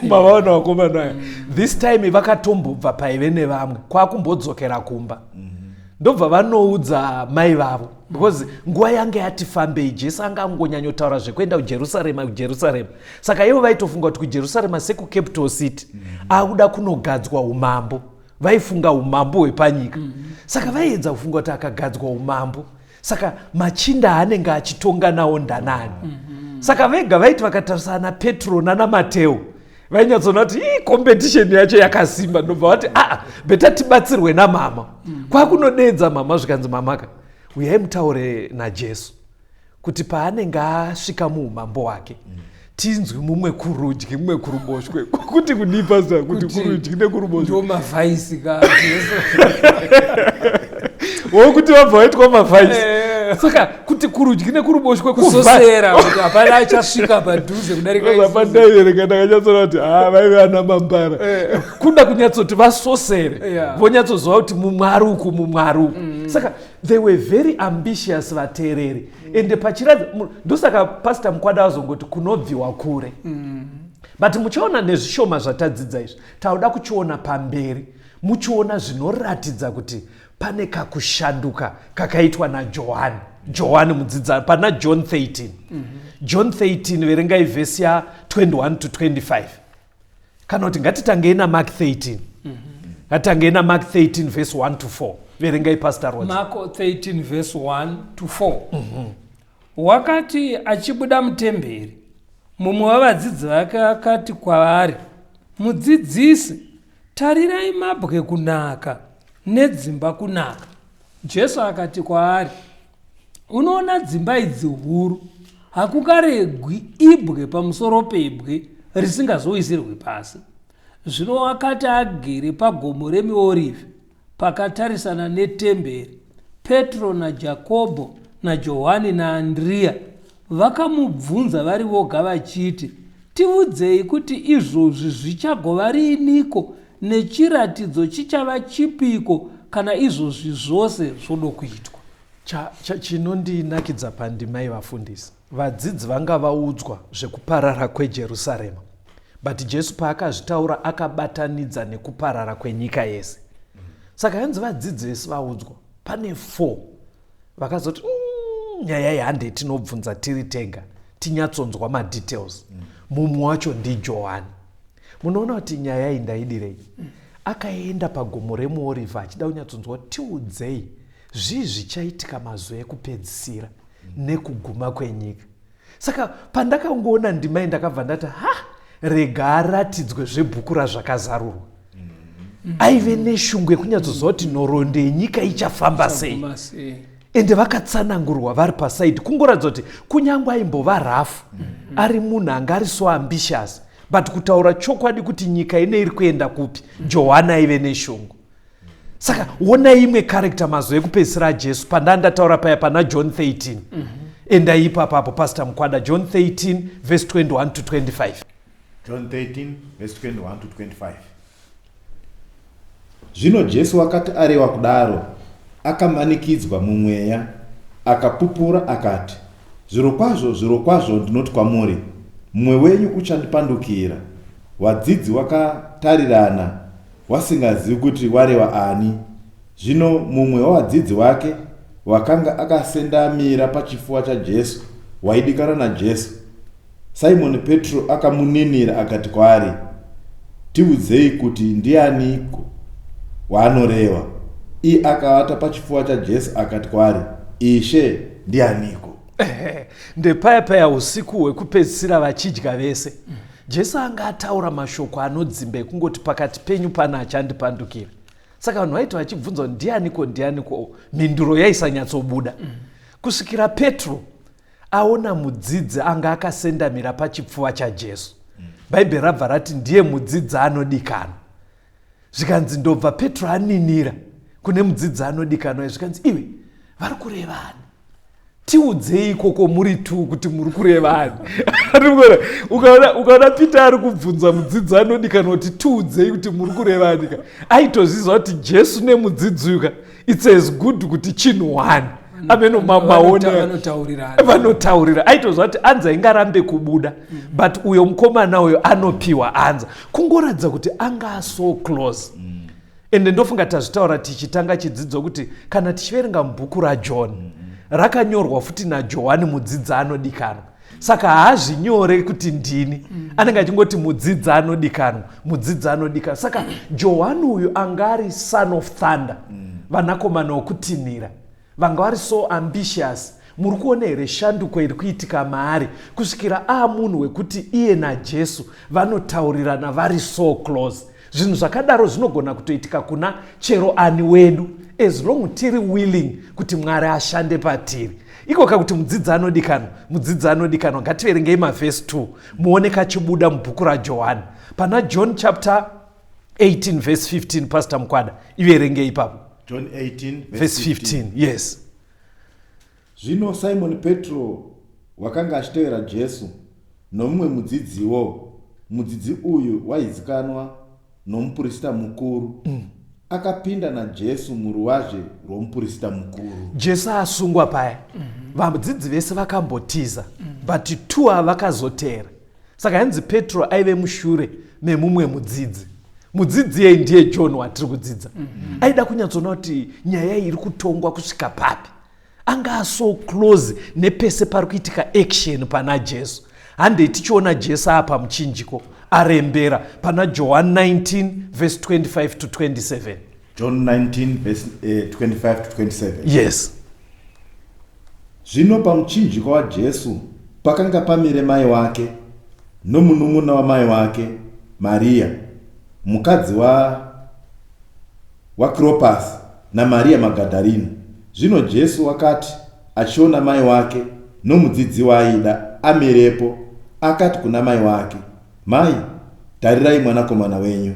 Mavaona vakomana aya, this time vakatombobva paive nevamwe, kwakumbodzokera kumba, ndobva vanoudza mai vavo, because nguva yange yati fambei. Jesu anga angonyanyotaura zvekuenda kuJerusarema, kuJerusarema. Saka ivo vaitofunga kuti kuJerusarema sekucapital city, akuda kunogadzwa umambo. Vaifunga umambo hwepanyika. Saka vaiedza kufunga kuti akagadzwa umambo, saka machinda aanenge achitonga nawo ndanani? Saka vega vaiti vakatarisana naPetro nana Mateo, vainyatsoona kuti ii competition yacho yakasimba. Ndobva vati, aa, better tibatsirwe namama. Kwakunodedza mama, zvikanzi, "Mamaka, uyai mutaure naJesu kuti paanenge asvika muumambo hwake, tinzwi mumwe kurudyi, mumwe kuruboshwe." Kuti kudipa za kuti kurudyi nekuruboshwe. Ndo mavhaisi ka Jesu. Wokuti vabva vaitwa mavhaisi. Saka kuti kurudyi nekuruboshwe. Kusosera kuti hapana achasvika padhuze kudarika isusu. Pandaiverenga ndakanyatsoona kuti ha, vaive ana mambara kuda kunyatsoti vasosere, vonyatsoziva kuti mumwe ari uku, mumwe ari uku. Saka they were very ambitious, vateereri. Ende pachiradza ndosaka Pastor Mukwada vazongoti kunobviwa kure. But muchiona nezvishoma zvatadzidza izvi, tauda kuchiona pamberi, muchiona zvinoratidza kuti pane kakushanduka kakaitwa naJohani, Johani mudzidza pana John 13. John 13, verengai vhesi ya21 to 25, kana kuti ngatitangei naMark 13. Ngatitangei naMark 13 vhesi 1 to 4. Verengai, Pastor Rods. Marko 13 verse 1 to 4. Wakati achibuda mutemberi, mumwe wavadzidzi vake akati kwaari, "Mudzidzisi, tarirai mabwe kunaka nedzimba kunaka!" Jesu akati kwaari, "Unoona dzimba idzi huru? Hakungaregwi ibwe pamusoro pebwe risingazowisirwi pasi." Zvino wakati agere pagomo reMiorivhi pakatarisana netemberi, Petro naJakobho naJohani naAndriya vakamubvunza vari voga vachiti, "Tiudzei kuti izvozvi zvichagova riiniko, nechiratidzo chichava chipiko kana izvozvi zvose zvodokuitwa?" Chinondinakidza pandima yevafundisi, vadzidzi vanga vaudzwa zvekuparara kweJerusarema, but Jesu paakazvitaura akabatanidza nekuparara kwenyika yese. Saka yanzi vadzidzi vese vaudzwa, pane four vakazoti, nyaya yehande tinobvunza tiri tega, tinyatsonzwa madetails." Mumwe wacho ndiJohani. Munoona kuti nyaya iyi ndaidirei? Akaenda pagomo reMuorivha achida kunyatsonzwa, "Tiudzei zvii zvichaitika mazuva ekupedzisira nekuguma kwenyika." Saka pandakangoona ndima iyi, ndakabva ndati, ha, rega aratidzwe zvebhuku raZvakazarurwa. Aive neshungu yekunyatsoziva kuti nhoroondo yenyika ichafamba sei. Chaguma sei. Ende vakatsanangurwa vari pasaidi, kungoratidza kuti kunyange aimbova rafu, ari munhu anga ari so ambitious. But kutaura chokwadi kuti nyika ine iri kuenda kupi, Johani aive neshungu. Saka onai imwe character mazuva ekupedzisira aJesu pandandataura paya pana John 13. Endai ipapapo, Pastor Mukwada, John 13 verse 21 to 25. John 13 verse 21 to 25. Zvino Jesu wakati arewa kudaro, akamanikidzwa mumweya, akapupura akati, Zvirokwazvo, zvirokwazvo ndinoti kwamuri, mumwe wenyu uchandipandukira. Wadzidzi wakatarirana, wasingazivi kuti warewa ani. Zvino mumwe wawadzidzi wake, wakanga akasendamira pachifuva chaJesu, waidikanwa naJesu, Simoni Petro akamuninira akati kwaari, Tiudzei kuti ndianiko waanoreva. Iye akavata pachifuva chaJesu akati kwaari, Ishe, ndianiko? Ndepaya paya usiku hwekupedzisira vachidya vese. Jesu anga ataura mashoko anodzimba ekungoti pakati penyu pana achandipandukira. Saka vanhu vaiti vachibvunzwa ndianiko ndianiko, mhinduro yaisanyatsobuda. Kusvikira Petro aona mudzidzi anga akasendamira pachipfuva chaJesu. Bhaibheri rabva rati ndiye mudzidzi anodikanwa. Zvikanzi ndobva Petro aninira kune mudzidzi anodikanwa, zvikanzi iwe vari kurevani? Tiudzei ikoko muri tu kuti muri kurevani. Ukaona Peter ari kubvunza mudzidzi anodikanwa kuti tiudzei kuti muri kurevani ka, aitoziva kuti Jesu nemudzidzi uyu ka, it's as good kuti chinhu one. Ameno mamaone vanotaurira. Aitoziva kuti anza ingarambe kubuda, but uyo mukomana uyo anopiwa anza, kungoratidza kuti anga so close. Ende ndofunga tazvitaura tichitanga chidzidzo kuti kana tichiverenga mubhuku raJohn, rakanyorwa futi naJohani mudzidzi anodikanwa. Saka haazvinyore kuti ndini, anenge achingoti mudzidzi anodikanwa, mudzidzi anodikanwa. Saka Johani uyu anga ari son of thunder, vanakomana wokutinhira, vanga vari so ambitious. Muri kuona here shanduko iri kuitika maari kusvikira aamunhu wekuti iye naJesu vanotaurirana vari so close? Zvinhu zvakadaro zvinogona kutoitika kuna chero ani wedu as long tiri willing kuti Mwari ashande patiri. Ikoka kuti mudzidzi anodikanwa, mudzidzi anodikanwa. Ngativerengei mavhesi 2 muone kachibuda mubhuku raJohani pana John chapter 18 verse 15. Pastor Mukwada, iverengei ipapo. John 18 verse 15. Yes. Zvino Simoni Petro wakanga achitevera Jesu, nomumwe mudzidziwo, mudzidzi uyu waizikanwa nomuprista mukuru, akapinda naJesu muruwazhe rwomuprista mukuru. Jesu asungwa paya, vadzidzi vese vakambotiza, but two avakazotera. Saka hanzi Petro aive mushure memumwe mudzidzi. Mudzidzi yei ndiye John watiri kudzidza. Aida kunyatsoona kuti nyaya iri kutongwa kusvika papi. Anga so close nepese pari kuitika action pana Jesu. Handei tichiona Jesu apa muchinjiko arembera pana John 19 verse 25 to 27. John 19 verse 25 to 27. Yes. Zvino pamuchinjiko waJesu pakanga pamire mai wake nomunun'una wamai wake Maria, mukadzi waKropasi naMaria Magadharina. Zvino Jesu wakati achiona mai wake nomudzidzi waaida amirepo, akati kuna mai wake, Mai, tarirai mwanakomana wenyu.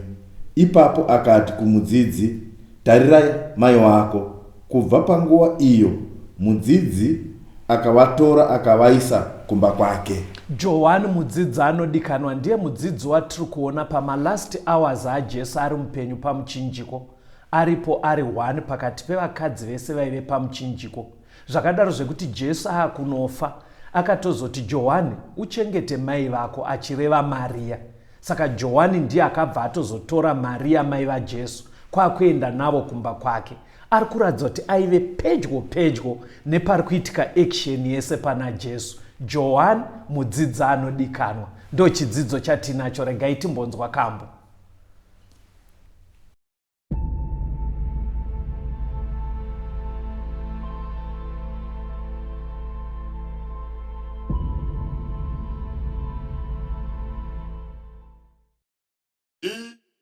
Ipapo akati kumudzidzi, Tarirai mai wako. Kubva panguva iyo mudzidzi akavatora akavaisa kumba kwake. Johani mudzidzi anodikanwa ndiye mudzidzi watiri kuona pamalast hours aJesu ari mupenyu pamuchinjiko, aripo ari one pakati pevakadzi vese vaive pamuchinjiko. Zvakadaro zvekuti Jesu aakunofa akatozoti Johani uchengete mai vako, achireva Maria. Saka Johani ndiye akabva atozotora Maria mai vaJesu kwakuenda navo kumba kwake. Ari kuratidza kuti aive pedyo pedyo nepari kuitika action yese pana Jesu. Johani mudzidzi anodikanwa. Ndo chidzidzo chatinacho, regai timbonzwa kambo.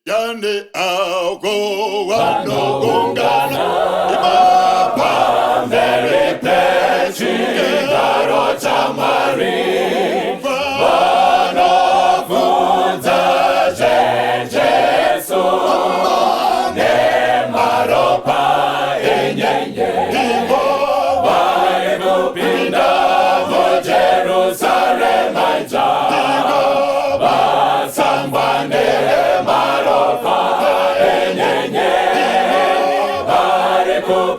Yande ako wanoungana ipapamberi pechigaro chaMwari vanobvunza.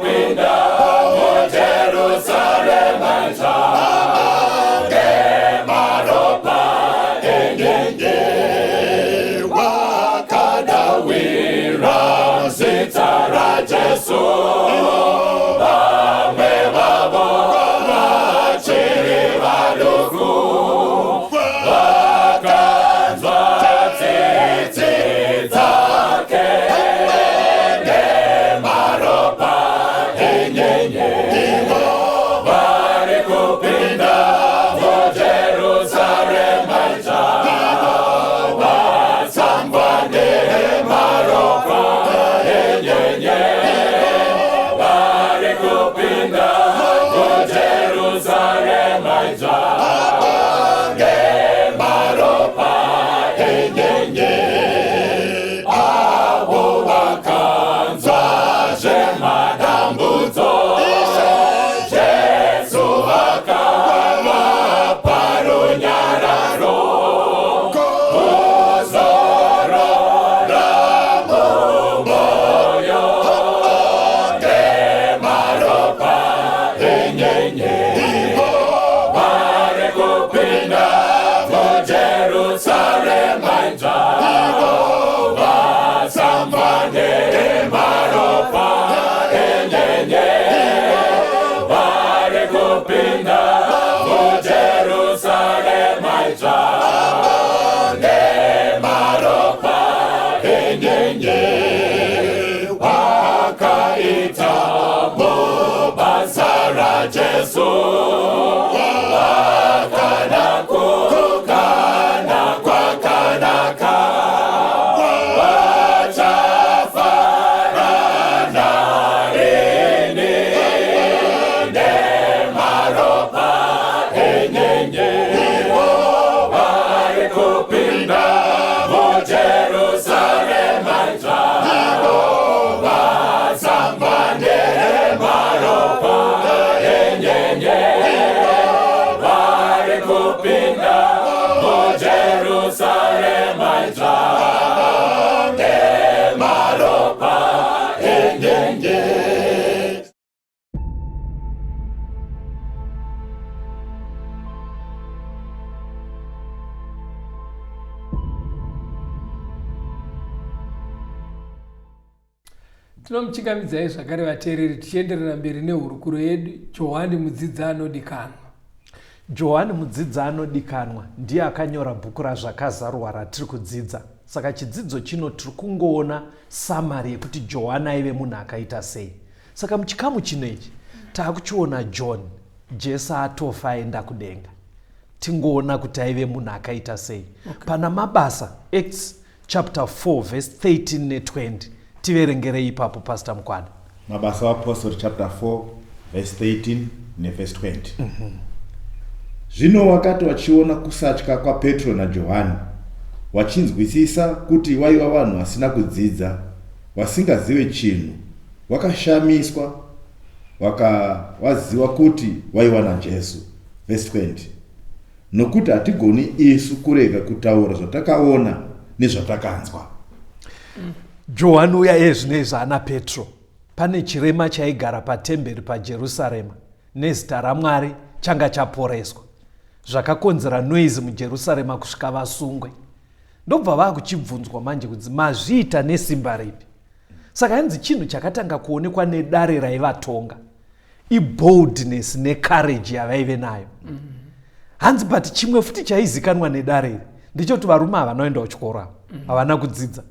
kupinda muJerusarema idzva ngemaropa enyenye wakadawira zita raJesu vamwe vavo vachiri vaduku vakanzwa tsitsi dzake ngemaropa enyenye vari kupinda muJerusarema idzva vatsambwa nemaropa enyenye vari kupinda muJerusarema idzva ngemaropa enyenye avo vakanzwa zvemadambudzo Jesu akavapa runyararo kuzorora mumwoyo ngemaropa enyenye vari kupinda muJerusarema idzva vatsambwa nemaropa enyenye vari kupinda muJerusarema idzva nemaropa enyenye wakaita mubasa raJesu vakada kukana kwakanaka vachafarana rini nemaropa enyenye vari kupinda muJerusarema idzva vatsambwa nemaropa enyenye vari kupinda muJerusarema idzva nemaropa enyenye. Tinomuchingamidzai zvakare vateereri tichienderera mberi nehurukuro yedu Johani mudzidzi anodikanwa. Johani mudzidzi anodikanwa ndiye akanyora bhuku raZvakazarurwa ratiri kudzidza. Saka chidzidzo chino tiri kungoona samari yekuti Johani aive munhu akaita sei. Saka muchikamu chino ichi taakuchiona John, Jesu atofa aenda kudenga. Tingoona kuti aive munhu akaita sei. Okay. Pana Mabasa, Acts chapter 4 verse 13 ne20 tiverengerei ipapo Pastor Mukwada. Mabasa vaApostori chapter 4 verse 13 neverse 20. Zvino wakati wachiona kusatya kwaPetro naJohani, wachinzwisisa kuti waiva vanhu vasina kudzidza, vasingazive chinhu, wakashamiswa, wakawaziwa kuti waiva naJesu. Verse 20. Nokuti hatigoni isu kurega kutaura zvatakaona nezvatakanzwa. Johani uya ezvino izvi ana Petro. Pane chirema chaigara patemberi paJerusarema nezita raMwari changa chaporeswa. Zvakakonzera noise muJerusarema kusvika vasungwe. Ndobva vakuchibvunzwa manje kunzi mazviita nesimba ripi? Saka hanzi chinhu chakatanga kuonekwa nedare raivatonga iboldness necourage yavaive nayo. Hanzi but chimwe futi chaizikanwa nedare iri ndechekuti varume havana kuenda kuchikoro ava, havana kudzidza,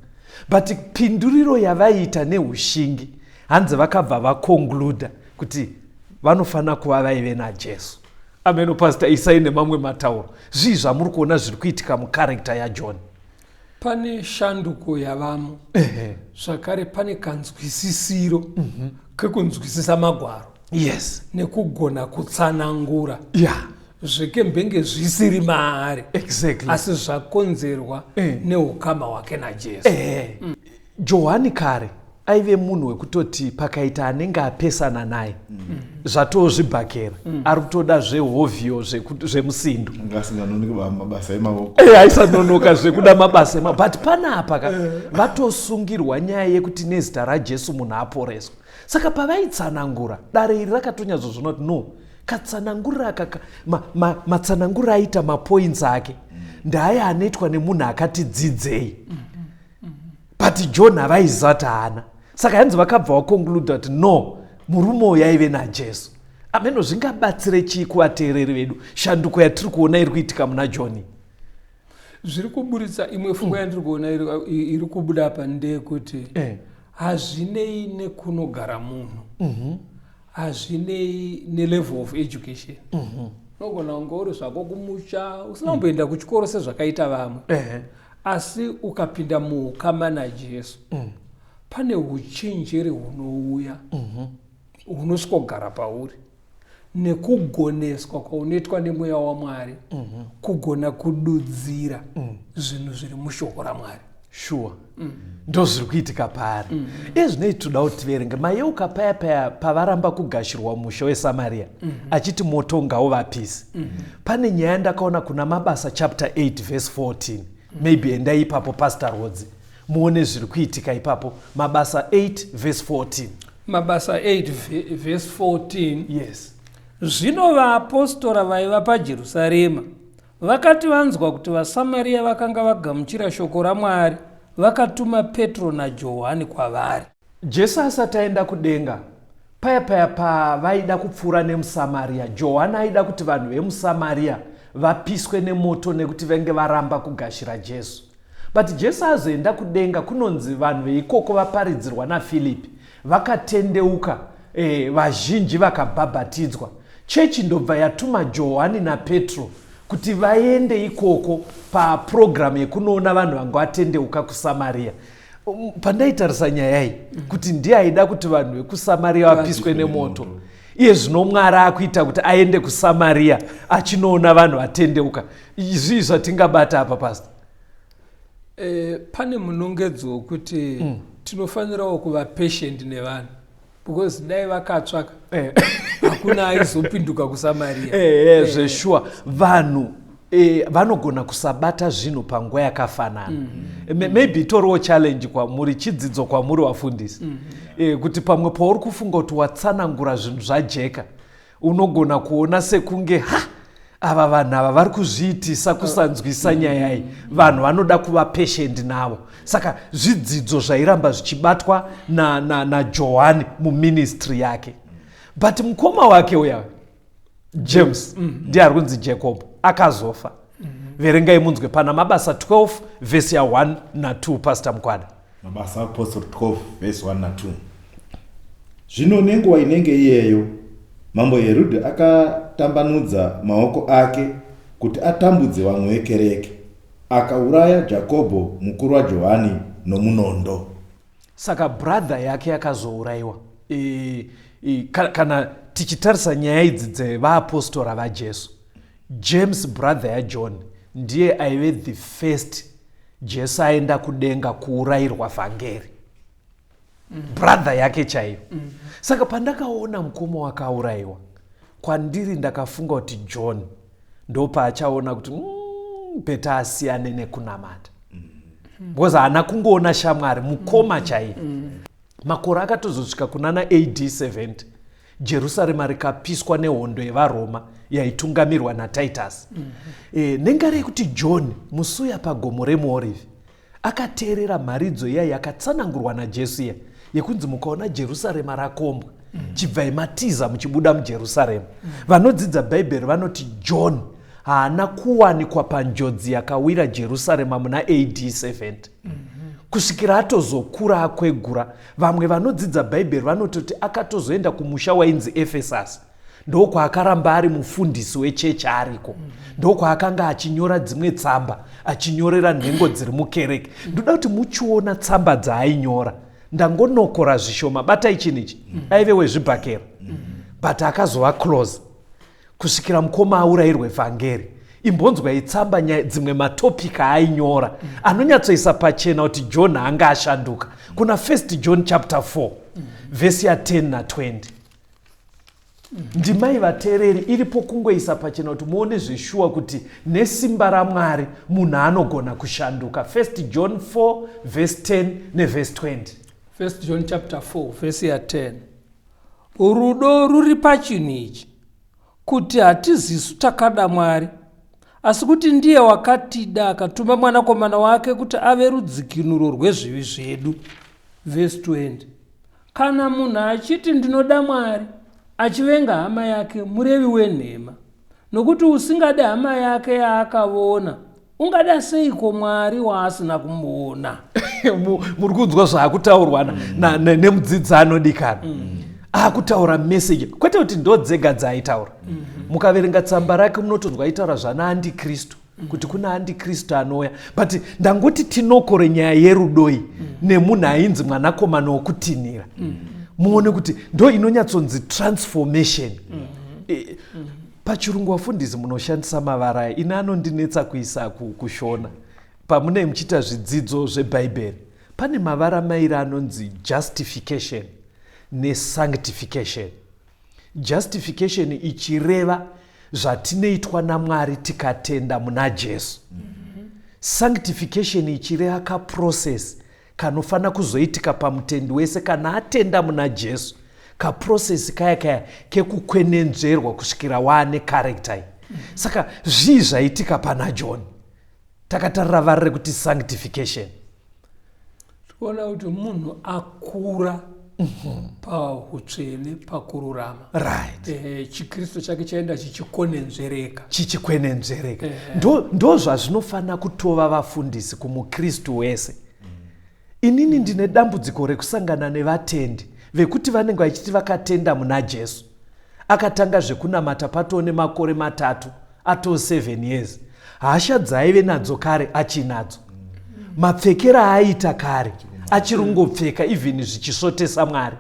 but pinduriro yavaiita neushingi hanzi vakabva vaconcluda kuti vanofanira kuva vaive naJesu. Ameno Pastor Isai nemamwe matauro, zvii zvamuri kuona zviri kuitika mukarekta yaJohn? Pane shanduko yavamo. Zvakare pane kanzwisisiro kekunzwisisa magwaro. Yes. Nekugona kutsanangura. Yeah. Zvekembenge zvisiri maari. Exactly. Asi zvakonzerwa neukama hwake naJesu. Johani kare aive munhu wekutoti pakaita anenge apesana naye zvatozvibhakera ari kutoda zvehovhiyo zvemusindu. Ngasinganoneki mabasa emaoko. Aisanonoka zvekuda mabasa emaoko. But panapa ka vatosungirwa nyaya yekuti nezita raJesu munhu aporeswa. Saka pavaitsanangura, dare iri rakatonyatsozviona kuti no, katsanangurira aka matsananguriro aita mapoints ake ndaaya anoitwa nemunhu akati dzidzei. But John havaiziva kuti haana. Saka hanzi vakabva vaconclude kuti no, murume uyu aive naJesu. Ameno zvingabatsire chii kuvateereri vedu shanduko yatiri kuona iri kuitika muna John? Zviri kuburitsa imwe pfungwa yandiri kuona iri kubuda apa ndeyekuti hazvinei nekunogara munhu, hazvinei nelevel of education. Unogona kunge uri zvako kumusha usina kumboenda kuchikoro sezvakaita vamwe, asi ukapinda muukama naJesu, pane uchenjeri hunouya, hunosvikogara pauri nekugoneswa kwaunoitwa nemweya waMwari, kugona kududzira zvinhu zviri mushoko raMwari. Sure, ndo zviri kuitika paari. Ezvinei toda kuti tiverenge mayeuka paya paya pavaramba kugashirwa musha weSamaria, achiti moto ngauvapise. Pane nyaya ndakaona kuna Mabasa chapter 8 verse 14. Maybe endai ipapo, Pastor Rodzi, muone zviri kuitika ipapo. Mabasa 8 verse 14. Mabasa 8 verse 14. Yes. Zvino vaapostora vaiva paJerusarema vakati vanzwa kuti vaSamariya vakanga vagamuchira shoko raMwari, vakatuma Petro naJohani kwavari. Jesu asati aenda kudenga, paya paya pavaida kupfuura nemuSamaria, Johani aida kuti vanhu vemuSamaria vapiswe nemoto nekuti venge varamba kugashira Jesu. But Jesu azoenda kudenga, kunonzi vanhu veikoko vaparidzirwa naFilipi vakatendeuka, vazhinji vakabhabhatidzwa. Chechi ndobva yatuma Johani naPetro kuti vaende ikoko papurogiramu yekunoona vanhu vanga vatendeuka kuSamaria. Pandaitarisa nyaya iyi, kuti ndiye aida kuti vanhu vekuSamaria vapiswe nemoto, iye zvino Mwari akuita kuti aende kuSamaria achinoona vanhu vatendeuka. Zvii zvatingabata apa, Pastor? Pane munongedzo wekuti tinofanirawo kuva patient nevanhu, because dai vakatsvaka, hakuna aizopinduka kuSamaria. Zveshuwa, vanhu vanogona kusabata zvinhu panguva yakafanana. Maybe itoriwo challenge kwamuri, chidzidzo kwamuri wafundisi, kuti pamwe pauri kufunga kuti watsanangura zvinhu zvajeka, unogona kuona sekunge ha, ava vanhu ava vari kuzviitisa kusanzwisa nyaya iyi. Vanhu vanoda kuva patient navo. Saka zvidzidzo zvairamba zvichibatwa naJohani muministry yake. But mukoma wake uya James, ndiye ari kunzi Jacob, akazofa. Verengai munzwe pana Mabasa 12 vhesi ya1 na2, Pastor Mukwada. Mabasa Apostle 12 vhesi 1 na2. Zvino nenguva inenge iyeyo mambo Herodhi akatambanudza maoko ake kuti atambudze vamwe vekereke, akauraya Jakobho mukuru waJohani nomunondo. Saka brother yake yakazourayiwa. Kana tichitarisa nyaya idzi dzevaapostora vaJesu, James, brother yaJohn, ndiye aive the first Jesu aenda kudenga kuurayirwa vhangeri, brother yake chaiyo. Saka pandakaona mukoma wakaurayiwa, kwandiri ndakafunga kuti John ndopaachaona kuti better asiyane nekunamata, because haana kungoona shamwari, mukoma chaiye. Makore akatozosvika kunana AD 70, Jerusarema rikapiswa nehondo yevaRoma yaitungamirwa naTitus. Nengari yekuti John musuya pagomo remuOrivhi akateerera mharidzo iya yakatsanangurwa naJesu, iya yekunzi mukaona Jerusarema rakombwa, chibvai matiza muchibuda muJerusarema. Vanodzidza Bhaibheri vanoti John haana kuwanikwa panjodzi yakawira Jerusarema muna AD 70 kusvikira atozokura akwegura. Vamwe vanodzidza Bhaibheri vanototi akatozoenda kumusha wainzi Efesus, ndokwaakaramba ari mufundisi wechechi ariko, ndokwaakanga achinyora dzimwe tsamba achinyorera nhengo dziri mukereke. Ndoda kuti muchiona tsamba dzaainyora, ndangonokora zvishoma. Batai chinhu ichi, aive wezvibhakera, but akazova close kusvikira mukoma aurayirwe vhangeri. Imbonzwai tsamba dzimwe, matopic aainyora anonyatsoisa pachena kuti John anga ashanduka. Kuna 1 John chapter 4 vhesi ya10 na20, ndimai vateereri, iripo kungoisa pachena kuti muone zveshuwa kuti nesimba raMwari munhu anogona kushanduka. 1 John 4 vhesi 10 nevhesi 20. 1 John chapter 4 vhesi ya10. Rudo ruri pachinhu ichi, kuti hatizisu takada Mwari, asi kuti ndiye wakatida akatuma Mwanakomana wake kuti ave rudzikinuro rwezvivi zvedu. Vhesi 20. Kana munhu achiti ndinoda Mwari, achivenga hama yake, murevi wenhema. Nokuti usingade hama yake yaakavona, ungada seiko Mwari waasina kumboona? Muri kunzwa zvaakutaurwa nemudzidzi anodikana. Akutaura meseji, kwete kuti ndo dzega dzaaitaura. Mukaverenga tsamba rake munotonzwa aitaura zvana andikristu, kuti kuna andikristu anouya. But ndangoti tinokore nyaya yerudoi nemunhu ainzi mwanakomana wokutinhira. Muone kuti ndo inonyatsonzi transformation. Pachirungu vafundisi munoshandisa mavara aya, ini anondinetsa kuisa kushona. Pamunenge muchiita zvidzidzo zvebhaibheri, pane mavara mairi anonzi justification nesanctification. Justification ichireva zvatinoitwa naMwari tikatenda muna Jesu. Sanctification ichireva kaprocess kanofana kuzoitika pamutendi wese kana atenda muna Jesu. Kaprocess kaya kaya kekukwenenzverwa kusvikira waane character iyi. Saka zvii zvaitika pana John? Takatarira vara rekuti sanctification. Tikuona kuti munhu akura pahutsvene, pakururama. ChiKristu chake chaenda chichikwenenzvereka. Chichikwenenzvereka. Ndo zvazvinofanira kutova vafundisi kumuKristu wese. Inini ndine dambudziko rekusangana nevatendi vekuti vanenge vachiti vakatenda muna Jesu. Akatanga zvekunamata patoo nemakore 3, atoo 7 years. Hasha dzaaive nadzo kare achinadzo. Mapfekero aaita kare achiri kungopfeka even zvichisvotesa Mwari.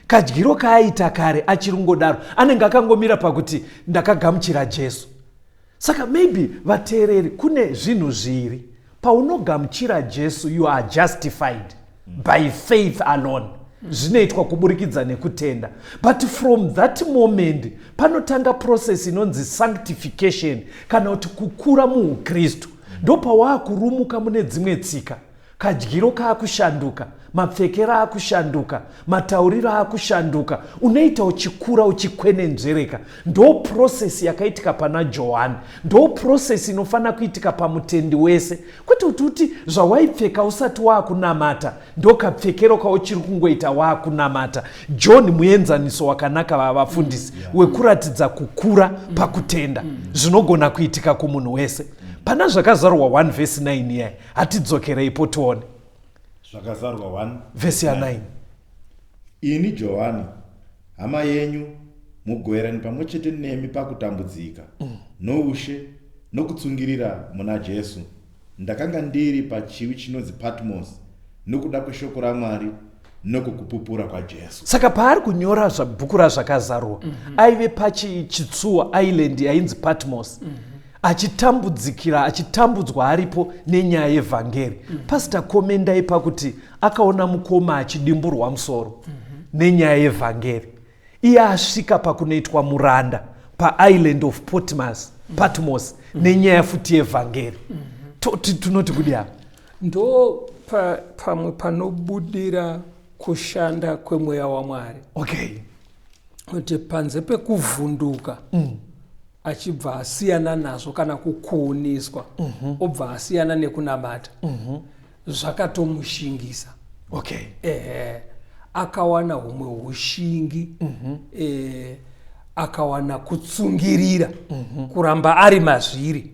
Kadyiro kaaita kare achiri kungodaro. Anenge akangomira pakuti ndakagamuchira Jesu. Saka maybe vateereri kune zvinhu zviri. Paunogamuchira Jesu you are justified by faith alone. Zvinoitwa kuburikidza nekutenda. But from that moment panotanga process inonzi sanctification kana kuti kukura muhuKristu. Ndopawaakurumuka mune dzimwe tsika. Kadyiro kaakushanduka, mapfekero aakushanduka, matauriro aakushanduka, unoita uchikura uchikwenenzvereka. Ndo process yakaitika pana Johani, ndo process inofanira kuitika pamutendi wese. Kwete kuti uti zvawaipfeka usati waakunamata ndo kapfekero kauchiri kungoita waakunamata. John muenzaniso wakanaka vavafundisi wekuratidza kukura pakutenda zvinogona kuitika kumunhu wese. Pana zvakazarurwa 1 verse 9 iyaya, hatidzokereipo tione. Zvakazarurwa 1 verse ya 9. Ini Johani, hama yenyu, mugoverani pamwe chete nemi pakutambudzika, noushe, nokutsungirira muna Jesu, ndakanga ndiri pachiwi chinonzi Patmos nokuda kweshoko raMwari nokukupupura kwaJesu. Saka paari kunyora bhuku razvakazarurwa, aive pachitsuwa island yainzi Patmos, achitambudzikira, achitambudzwa aripo nenyaya yevhangeri. Pastor komendai pakuti akaona mukoma achidimburwa musoro nenyaya yevhangeri. Iye asvika pakunoitwa muranda paisland of Patmos nenyaya futi yevhangeri. Tinoti kudi apa? Ndo pamwe panobudira kushanda kwemweya waMwari. Kuti panze pekuvhunduka, achibva asiyana nazvo kana kukuuniswa, obva asiyana nekunamata. Zvakatomushingisa. Akawana humwe hushingi, akawana kutsungirira, kuramba ari mazviri.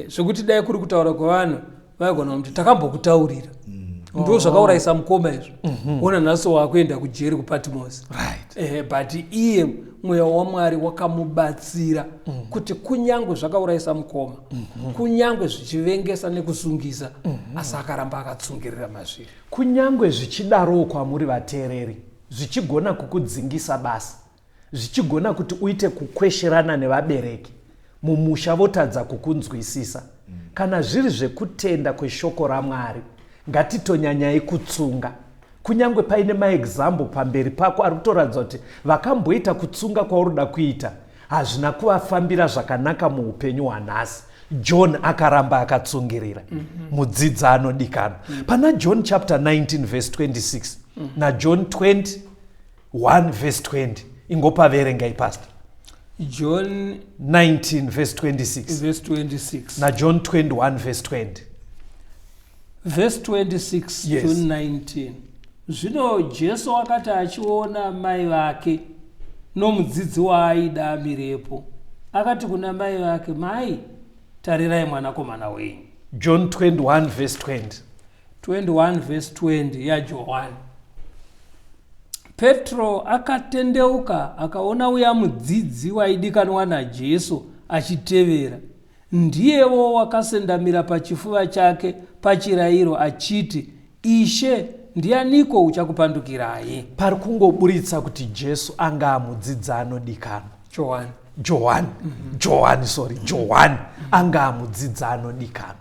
Zvekuti dai kuri kutaura kwevanhu vaigona kuti takambokutaurira. Ndo zvakaurayisa mukoma izvo. Ona nhasi wakuenda kujeri kuPatmos. But iye mweya waMwari wakamubatsira kuti kunyangwe zvakaurayisa mukoma, kunyangwe zvichivengesa nekusungisa, asi akaramba akatsungirira mazviri. Kunyangwe zvichidarowo kwamuri vateereri, zvichigona kukudzingisa basa, zvichigona kuti uite kukwesherana nevabereki mumusha votadza kukunzwisisa. Kana zviri zvekutenda kweshoko raMwari, ngatitonyanyai kutsunga. Kunyangwe paine maexample pamberi pako ari kutoratidza kuti vakamboita kutsunga kwauri kuita hazvina kuvafambira zvakanaka muupenyu hwanhasi. John akaramba akatsungirira. Mudzidzi anodikana. Pana John chapter 19 verse 26 naJohn 20 1 verse 20. Ingopaverengai, pastor. John 19 verse 26. Verse 26. NaJohn 21 verse 20. Verse 26. Yes. John 19. Zvino Jesu akati achiona mai vake nomudzidzi waaida amirepo, akati kuna mai vake, "Mai, tarirai mwanakomana wenyu." John 21 verse 20. 21 verse 20 yaJohani. Petro akatendeuka akaona uya mudzidzi waidikanwa naJesu achitevera, ndiyewo wakasendamira pachifuva chake pachirayiro achiti, "Ishe, ndianiko uchakupandukirai?" Pari kungoburitsa kuti Jesu anga amudzidzi anodikanwa. Johani. Johani, Johani, sorry, Johani anga amudzidzi anodikanwa.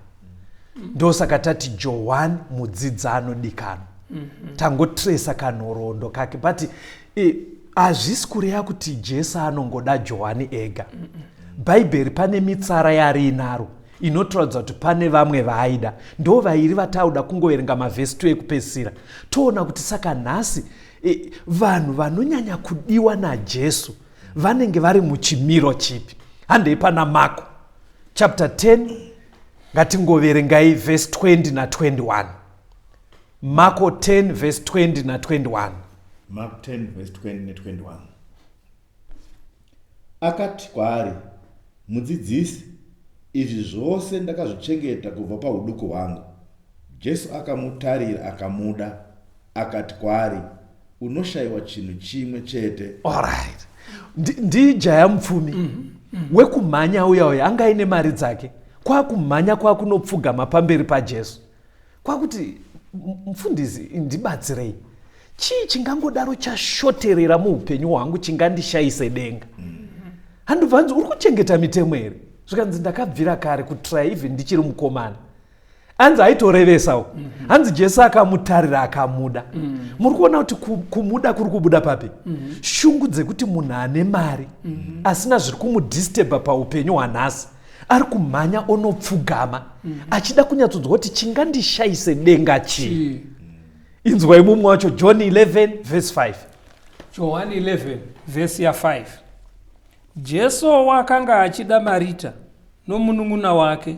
Ndosaka tati Johani mudzidzi anodikanwa. Tangotresa kanhoroondo kake, but hazvisi kureva kuti Jesu anongoda Johani ega. Bhaibheri pane mitsara yariinaro inotaridza kuti pane vamwe vaaida. Ndo vairi vatauda kungoverenga mavhesi 2 ekupedzisira, toona kuti saka nhasi vanhu vanonyanya kudiwa naJesu vanenge vari muchimiro chipi. Handei pana Marko chapter 10, ngatingoverengai verse 20 na21. Marko 10 verse 20 na21. Mark 10 verse 20 ne21. Akati kwaari, "Mudzidzisi, izvi zvose ndakazvichengeta kubva pauduku hwangu." Jesu akamutarira akamuda, akati kwaari, "Unoshayiwa chinhu chimwe chete." Alright, ndijaya mupfumi wekumhanya uya uya anga aine mari dzake, kwakumhanya kwakunopfugama pamberi paJesu, kwakuti, "Mufundisi, ndibatsirei. Chii chingangodaro chashoterera muupenyu hwangu chingandishayise denga?" Handobva nzi, "Uri kuchengeta mitemo here?" Zvikanzi, "Ndakabvira kare kutry, even ndichiri mukomana." Hanzi aitorevesawo. Hanzi Jesu akamutarira akamuda. Muri kuona kuti kumuda kuri kubuda papi? Shungu dzekuti munhu ane mari asina zviri kumudisturba paupenyu hwanhasi ari kumhanya onopfugama achida kunyatsodzwa kuti chingandishayise denga chii. Chii? Inzwai mumwe wacho, John 11 verse 5. Johani 11 vhesi ya5. Jesu wakanga achida Marita nomunun'una wake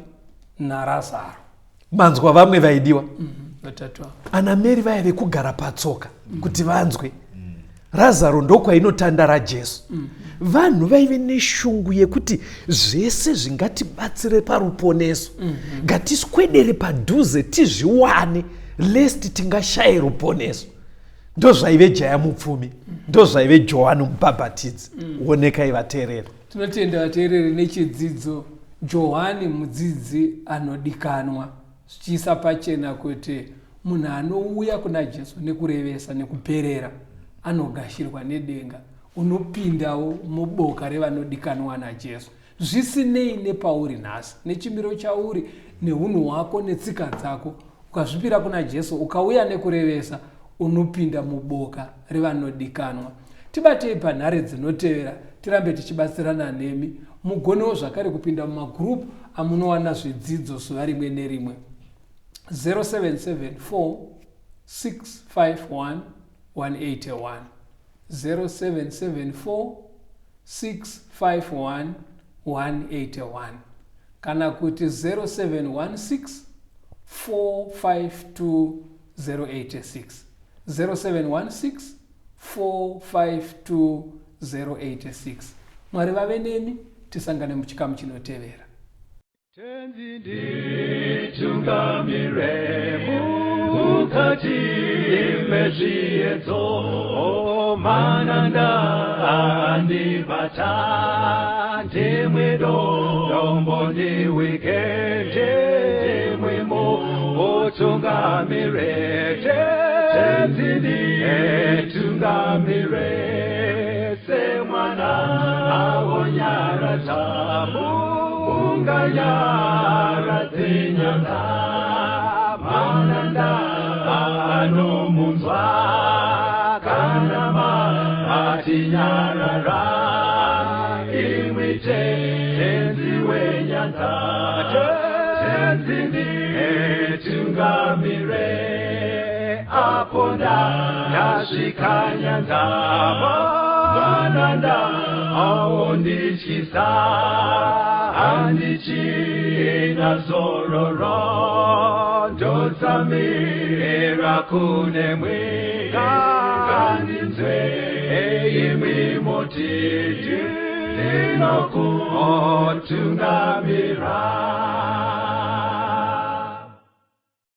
naRazaro. Manzwa vamwe vaidiwa? Vatatu ava. Ana Mary vaya vekugara patsoka kuti vanzwe, Razaro ndokwainotandara Jesu. Vanhu vaive neshungu yekuti zvese zvingatibatsire paruponeso ngatiswedere padhuze tizviwane, lest tingashaye ruponeso. Ndozvaive jaya mupfumi, ndozvaive Johani Mubhabhatidzi. Onekai vateereri. Tinotenda vateereri nechidzidzo Johani mudzidzi anodikanwa, zvichiisa pachena kuti munhu anouya kuna Jesu nekurevesa nekuperera anogashirwa nedenga, unopindawo muboka revanodikanwa naJesu, zvisinei nepauri nhasi, nechimiro chauri, neunhu hwako netsika dzako. Ukazvipira kuna Jesu, ukauya nekurevesa, unopinda muboka revanodikanwa. Tibatei panhare dzinotevera, tirambe tichibatsirana nemi. Mugonewo zvakare kupinda mumagurupu amunowana zvidzidzo zuva rimwe nerimwe. 0774 651 181, 0774 651 181, kana kuti 0716 452 086, 0716 452 086. Mwari vave nemi, tisangane muchikamu chinotevera. Tenzi nditungamire mukati mezviedzo, mananda andibata, ndimwe dombo ndiwike, ndimwimo utungamire. Tenzi nditungamire semwana awonyaradza unganyaradze nyanza, mananda anomunzwa kana matinyarara. Imwi Tenzi wenyanza, Tenzi nditungamire. Apo ndasvika nyanza mananda aondityisa handichina zororo ndotsamira kune mwe ngandinzwe imwi motiti ndinokutungamira.